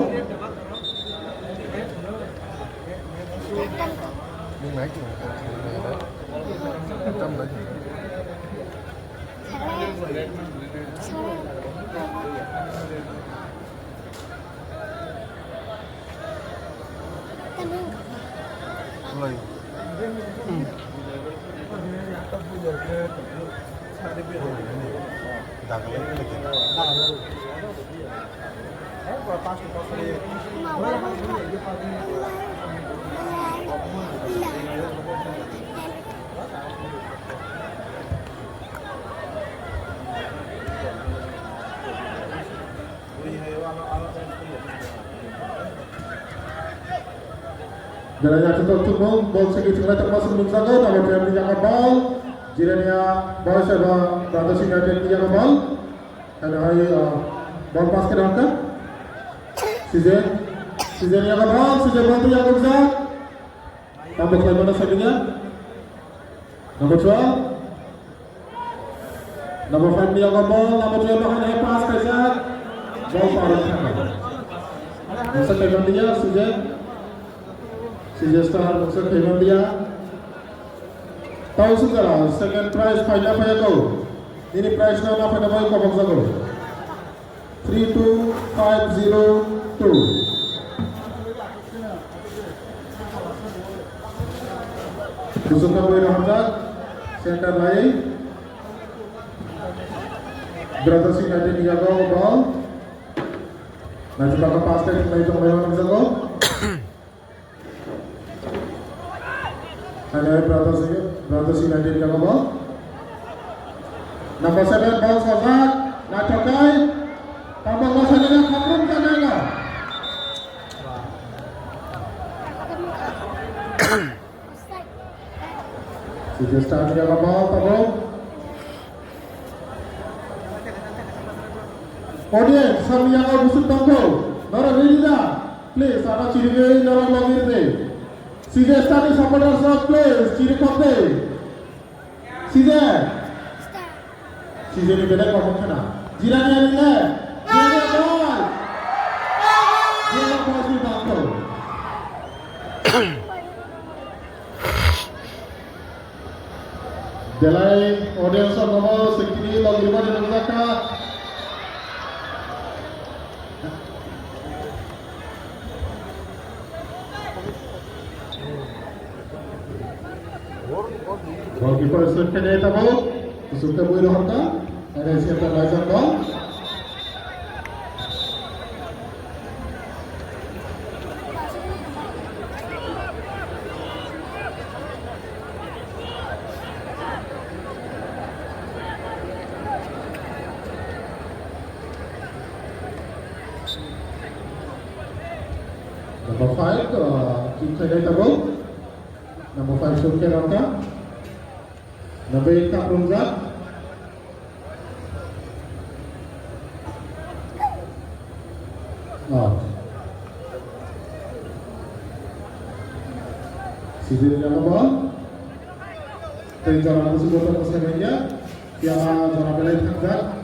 Belai naithotok thwngmung, bol segi thwnglai tongma swrwng nukjago, tabuk ni yago bol, Jirania Boys eba Brothers United ni yago bol. Haino hai, ah, bol pass khe rwkha. Sije, Sije ni yago bol, Sije bol tu yago rijak. Tamo khlai mano sagi ya. Number twelve. Number five ni yago bol, number twelve no hai pass kaijak. Bol parwk thangkha. Mungsa kaiman dia, Sije. Sije Star, mungsa kaiman dia. Tau sujala, second prize phaina phaiya ko. Nini prize no na phaina bai kobok jago. Three two five zero two. Kusuk ka bui rohorjak, center lai. Brother Singh United ni yago ball. Naithotok pass kai thwngwi tonglaio nukjago. Hanya Brothers, Brothers United ka ball. Number seven ball sajak, naithok kai. Tambah ball sajak, khaprum sajak. Sijil start ka ball, tabuk. Audience, samni yago busuk tongkho. Norok ready da? Please, ano chirigwi norok logi rwdi. Sije Star ni supporters rok, please, chiri khokdi. Sije. Sije ni belai kok khna. Jirania ni le. Jirania boy. Jirania boy ni tongkho. Belai audience rok no sengkini logirmani nukjakha. Goalkeeper sut kene tamo, sut ke bui rohorta, ene siapa laisa ball. Number five, uh, kick khainai tabuk. Number five, sut ke rata. Number eight, kaprumjak. Oh. Sijil ni yago ball. Tei jora musu goto ko seven ya. Piala jora belai thangjak.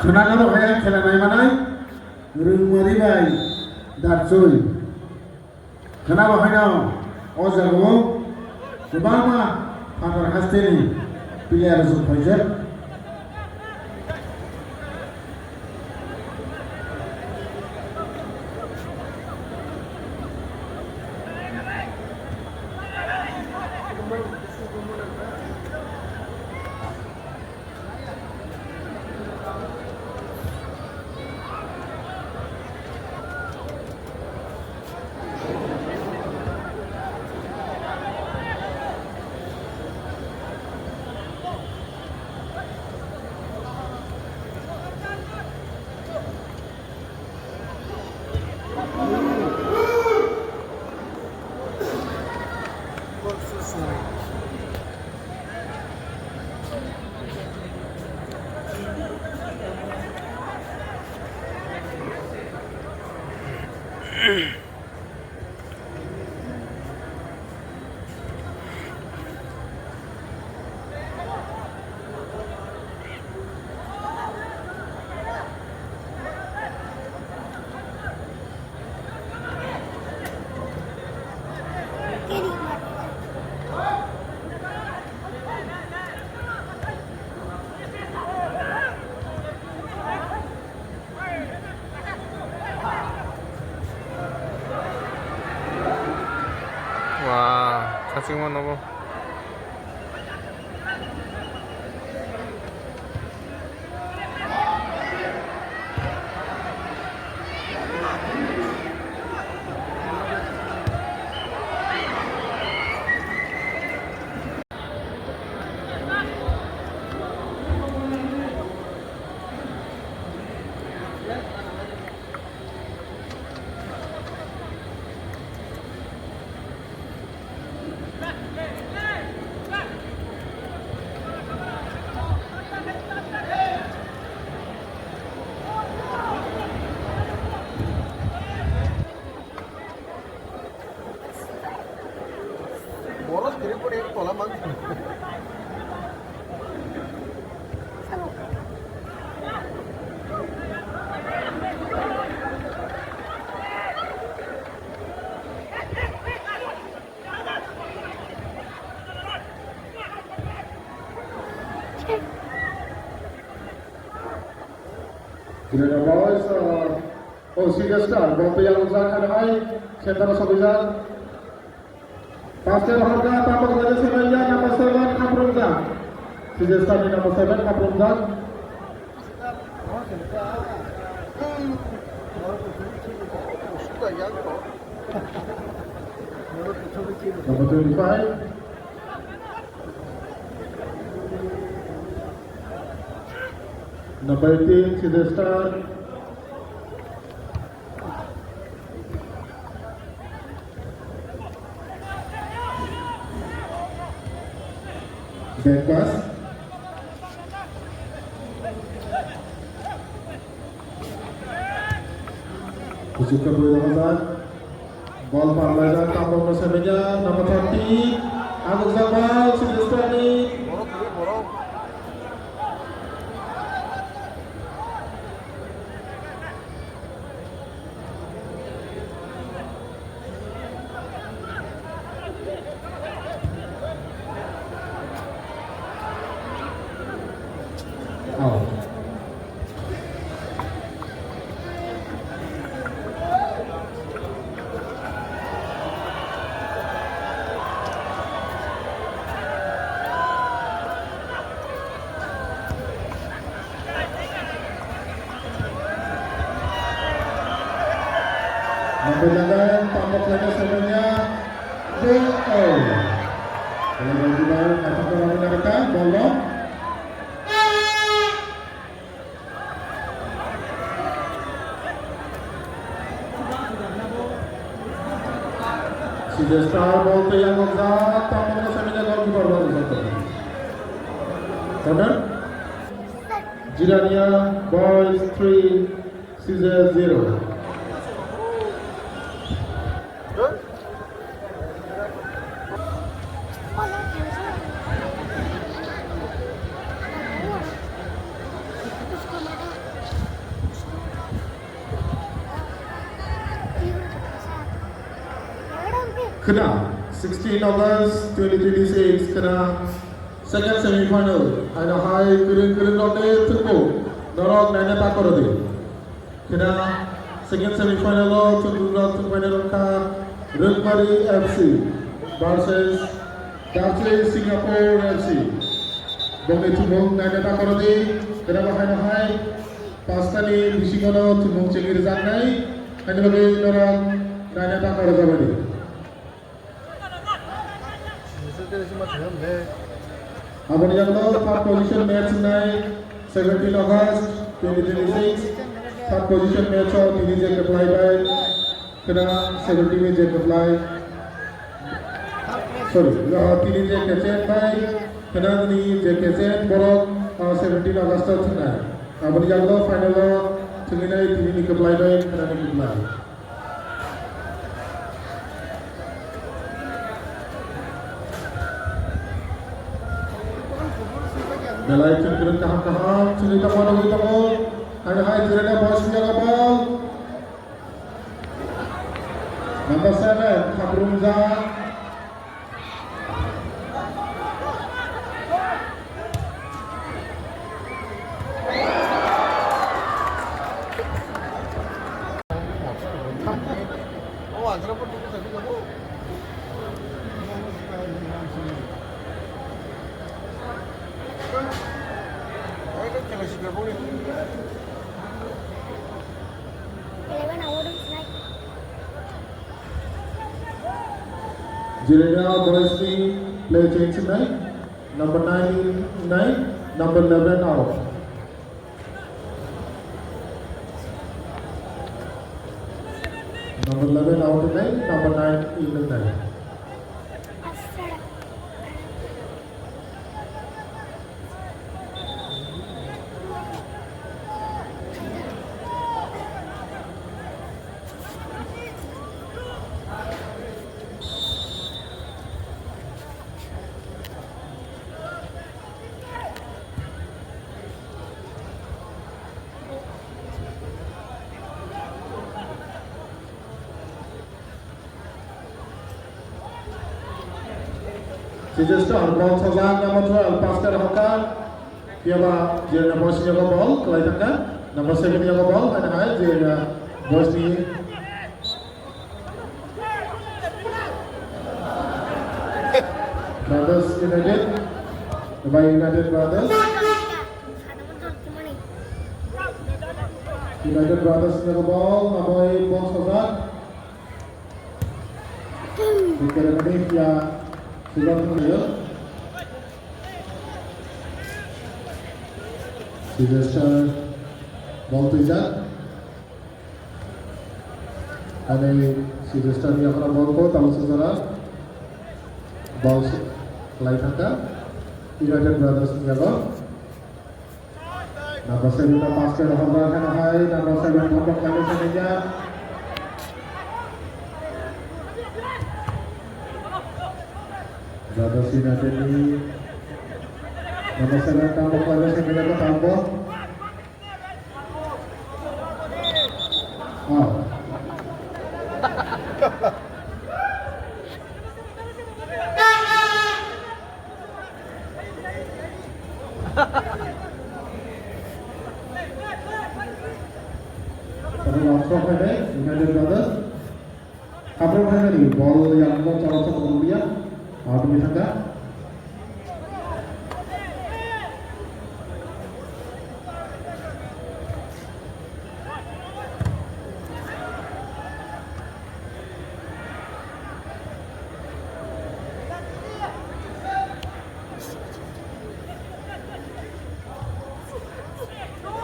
Khwnanabo hai khela naimanai Rwngmari bai Darchoi. Khwnabo haino o jagao kwbangma phatar hasteni player rok phaijak. Wah, kasingma nogo. Boros kiri pore tola mang. Greater Boys, uh, oh, serious star, ball to yang ujak, ano hai, center o sokijak. Pass ke bahar ka, tampak lagi sebenarnya number seven, Kaprungjak. Serious star ni number seven, Kaprungjak. Number twenty-five. Number eighteen, City Star. Back pass. Kuchuk ke bui laga jai. Ball parlaijak, tamrokno sebaijak, number thirty, Anukjak ball, City Star ni. Out. Number eleven, Tambo Flames sebenarnya. Goal. Kalau bagi baru, kata orang nak kata, ball. City Star ball tei ang nukjak, tamo khe sami jak goalkeeper rok rijak tongo. Corner. Jirania Boys three, C J zero. Khna, sixteen August twenty twenty-six, khna second semi final, haino hai kwrwng kwrwng rok de thwngmung norok naina ta koro di. Khna second semi final o thwngmung rok thwngmani rok kha Rwngmari F C versus Darchei Singapore F C. Bongni thwngmung naina ta koro di, khna bo haino hai pastani bisingo no thwngmung chengwi rwjaknai, haino bagwi norok naina ta koro jabadi. Aboni jagao third position match wngnai seventeen August twenty twenty-six. Third position match o tini je kwplai bai khna seventeen ni je kwplai, sorry, no, tini je kechen bai khna ni je kechen borok, ah, seventeen August o thwngnai. Aboni jagao final o thwngwi nai tini ni kwplai bai khna ni kwplai. Belai chwng kwrwng kaham kaham chwngwi tongma nugwi tongo. Haino hai Jirania Boys ni yago ball. Number seven, Khaprumjak. Jirania Boys ni play change wngnai. Number nine in wngnai, number eleven out. Number eleven out wngnai, number nine in wngnai. Chichester, ball sajak, number twelve, Pascal Hakha. Phiya ba Jirania Boys ni yago ball, kwlai thangkha. Number seven ni yago ball, haino hai Jirania Boys ni Brothers United, Dubai United Brothers. United Brothers ni ball, namai ball sajak. Bikere mani ya, sudah tu ya. Chichester ball twijak. Ani Chichester ni yakhra ball ko tamo sujara. Ball se-, lai thangkha. United Brothers ni yago. Number seven ta pass khe rohorjak khe hai, number seven thangkha khlaina sanaya. Brothers United ni number seven thangkha khlaina sanaya ko thangkha. United Brothers. Kaprok hai nani ball yang mo chawak chawak rupiah. Out ni thangkha.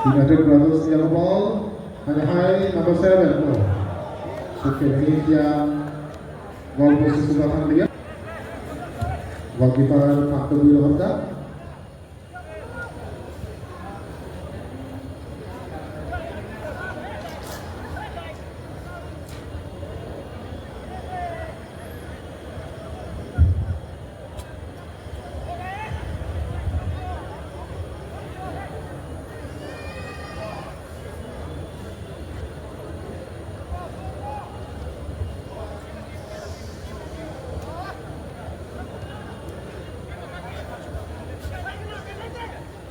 United Brothers ni ball. Hai hai, number seven. Oke, ini dia ball posisi belakang dia. Goalkeeper Pak Teguh Rohorka.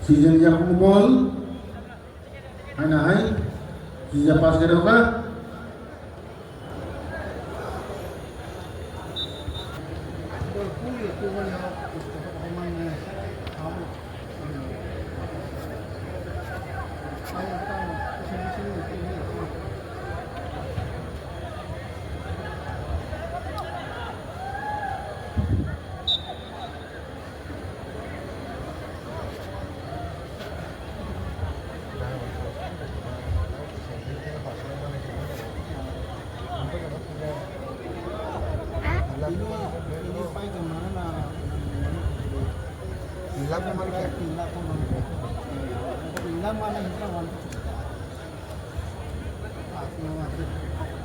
Season yakung ball. Haina hai. Sija pass khe rokha.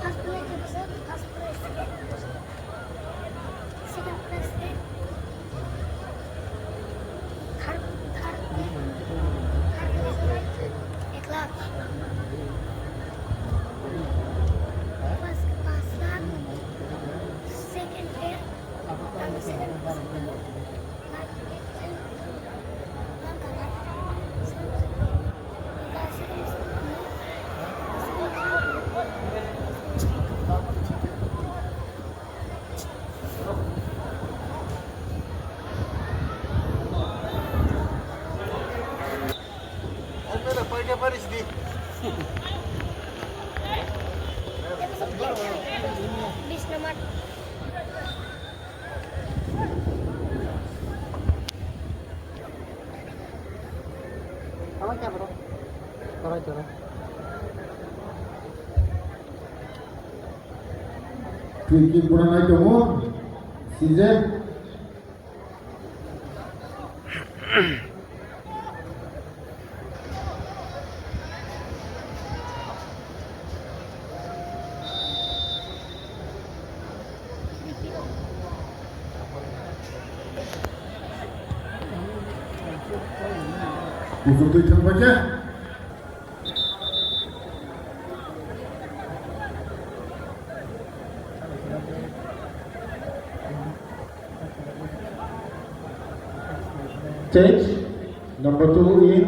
First place, first place. Second place, eh? Third, third, third place, eh? Ek lakh. First, पाँच lakh. Second, eh? Second place. Bis nomor. Tama kya bro? Tama kya bro? Free kick buna nai tongo. Sije. Kuchuk twi thangbaikhe. Change. Number two in,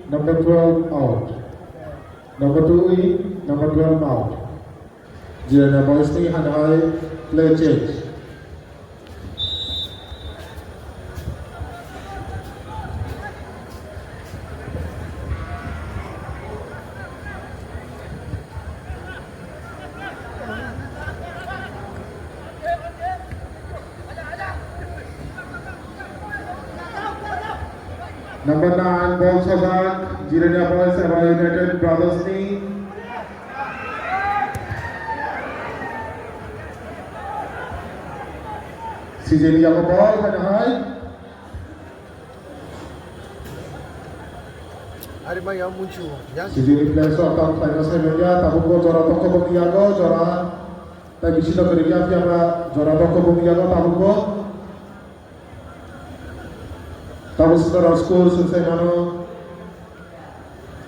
number twelve out. Number two in, number twelve out. Jirana boys ni hanhai play change. Number nine, ball sajak, Jirania Boys eba United Brothers ni. Sijeni yago ball, hai hai. Ari mai ya munchu, ya. Sijeni player so attack khlaina sai manya, tabuk bo jora tongkho boni yago, jora. Tai bisingo kwrwi ya phiya ba jora tongkho boni yago, tabuk bo. Tabuk score score swng sai mano.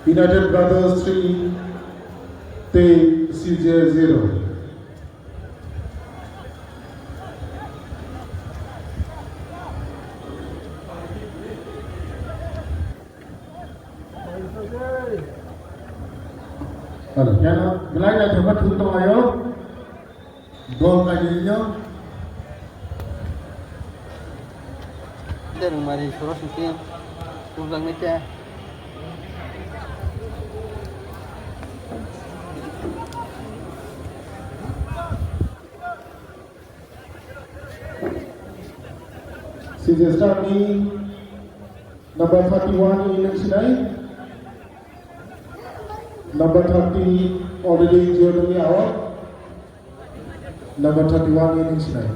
United Brothers three, tei C J zero. Hello. Ya, belai naithokma thum tong ayo. Bol kainwi no. Dereng mari soro singke. Kubang ni khe. C J Star ni number thirty-one ni nang sinai. Number thirty already injured ni awo. Number thirty-one ni nang sinai.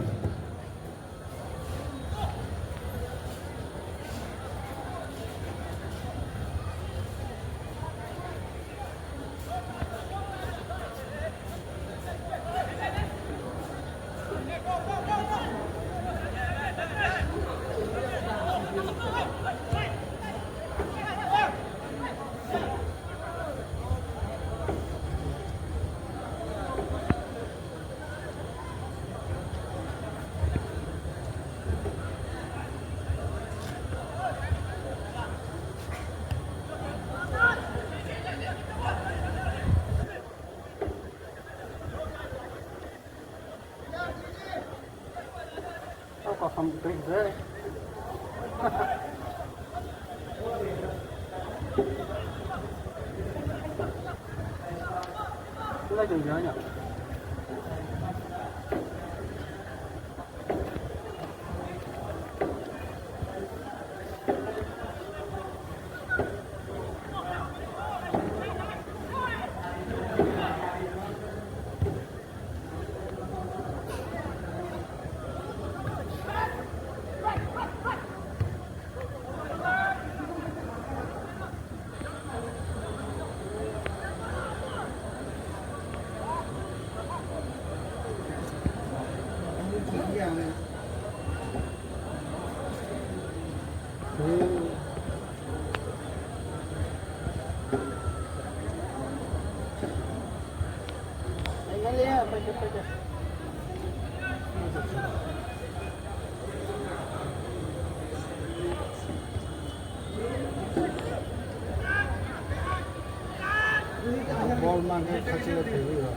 Bol mangkhe khachilo thwiwi rw.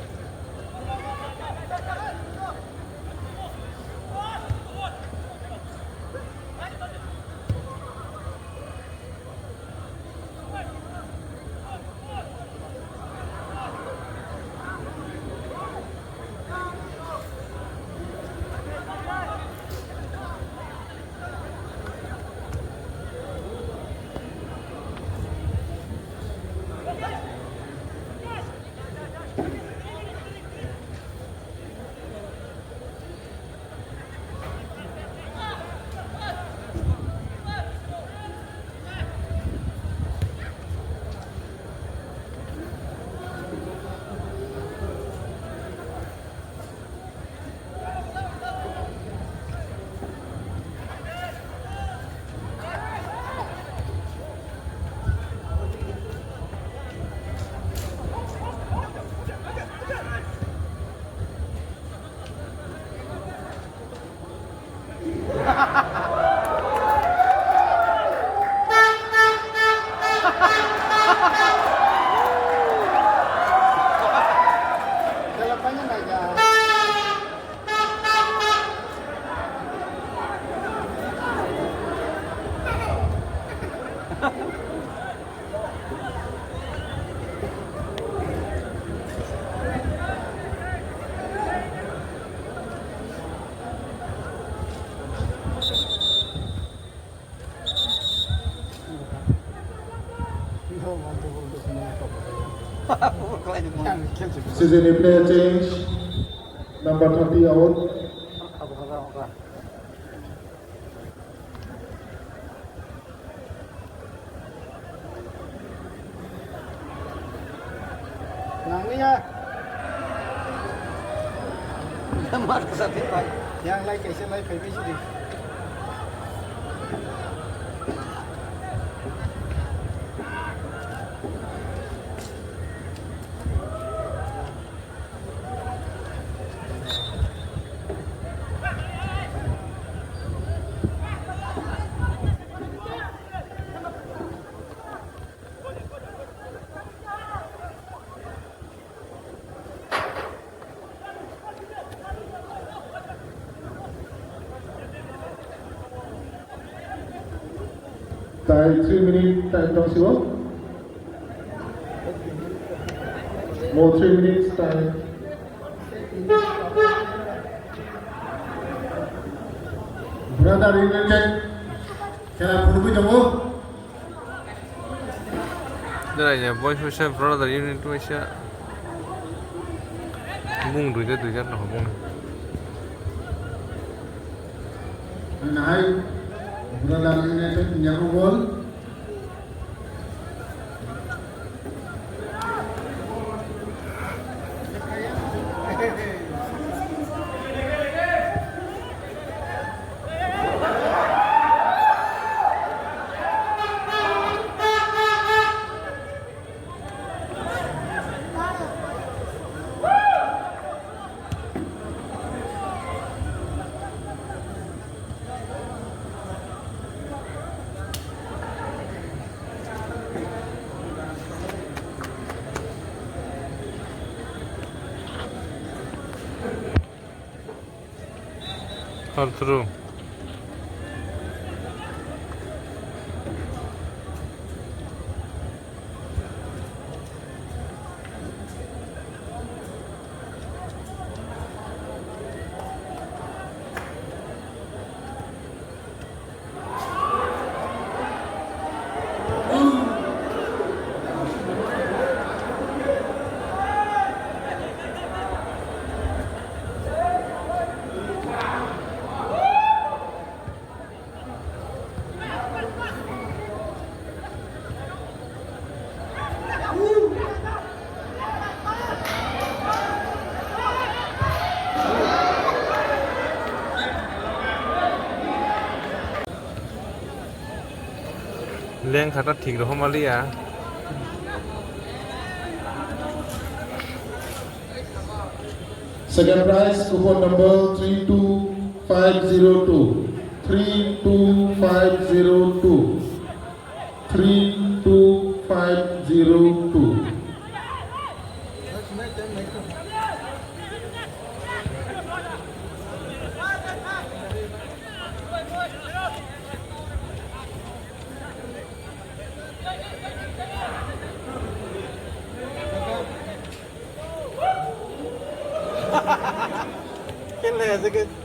Season player change, number thirty out. Nangliya. Mar kasa tei pai. Yang lai kaisa lai phai bai sidi. Tai three minute time tong sio. Mo three minutes time. Brother United khela phunugwi tongo. Dara ya boys waisa brother unit waisa. Bung duida duida no bung. Nahai brother United nyago gol. Arthro. Leng khata thik rohorma liya. Second prize, coupon number three two five zero two. Three two five zero two. Three two five zero two. Ken le ase ke.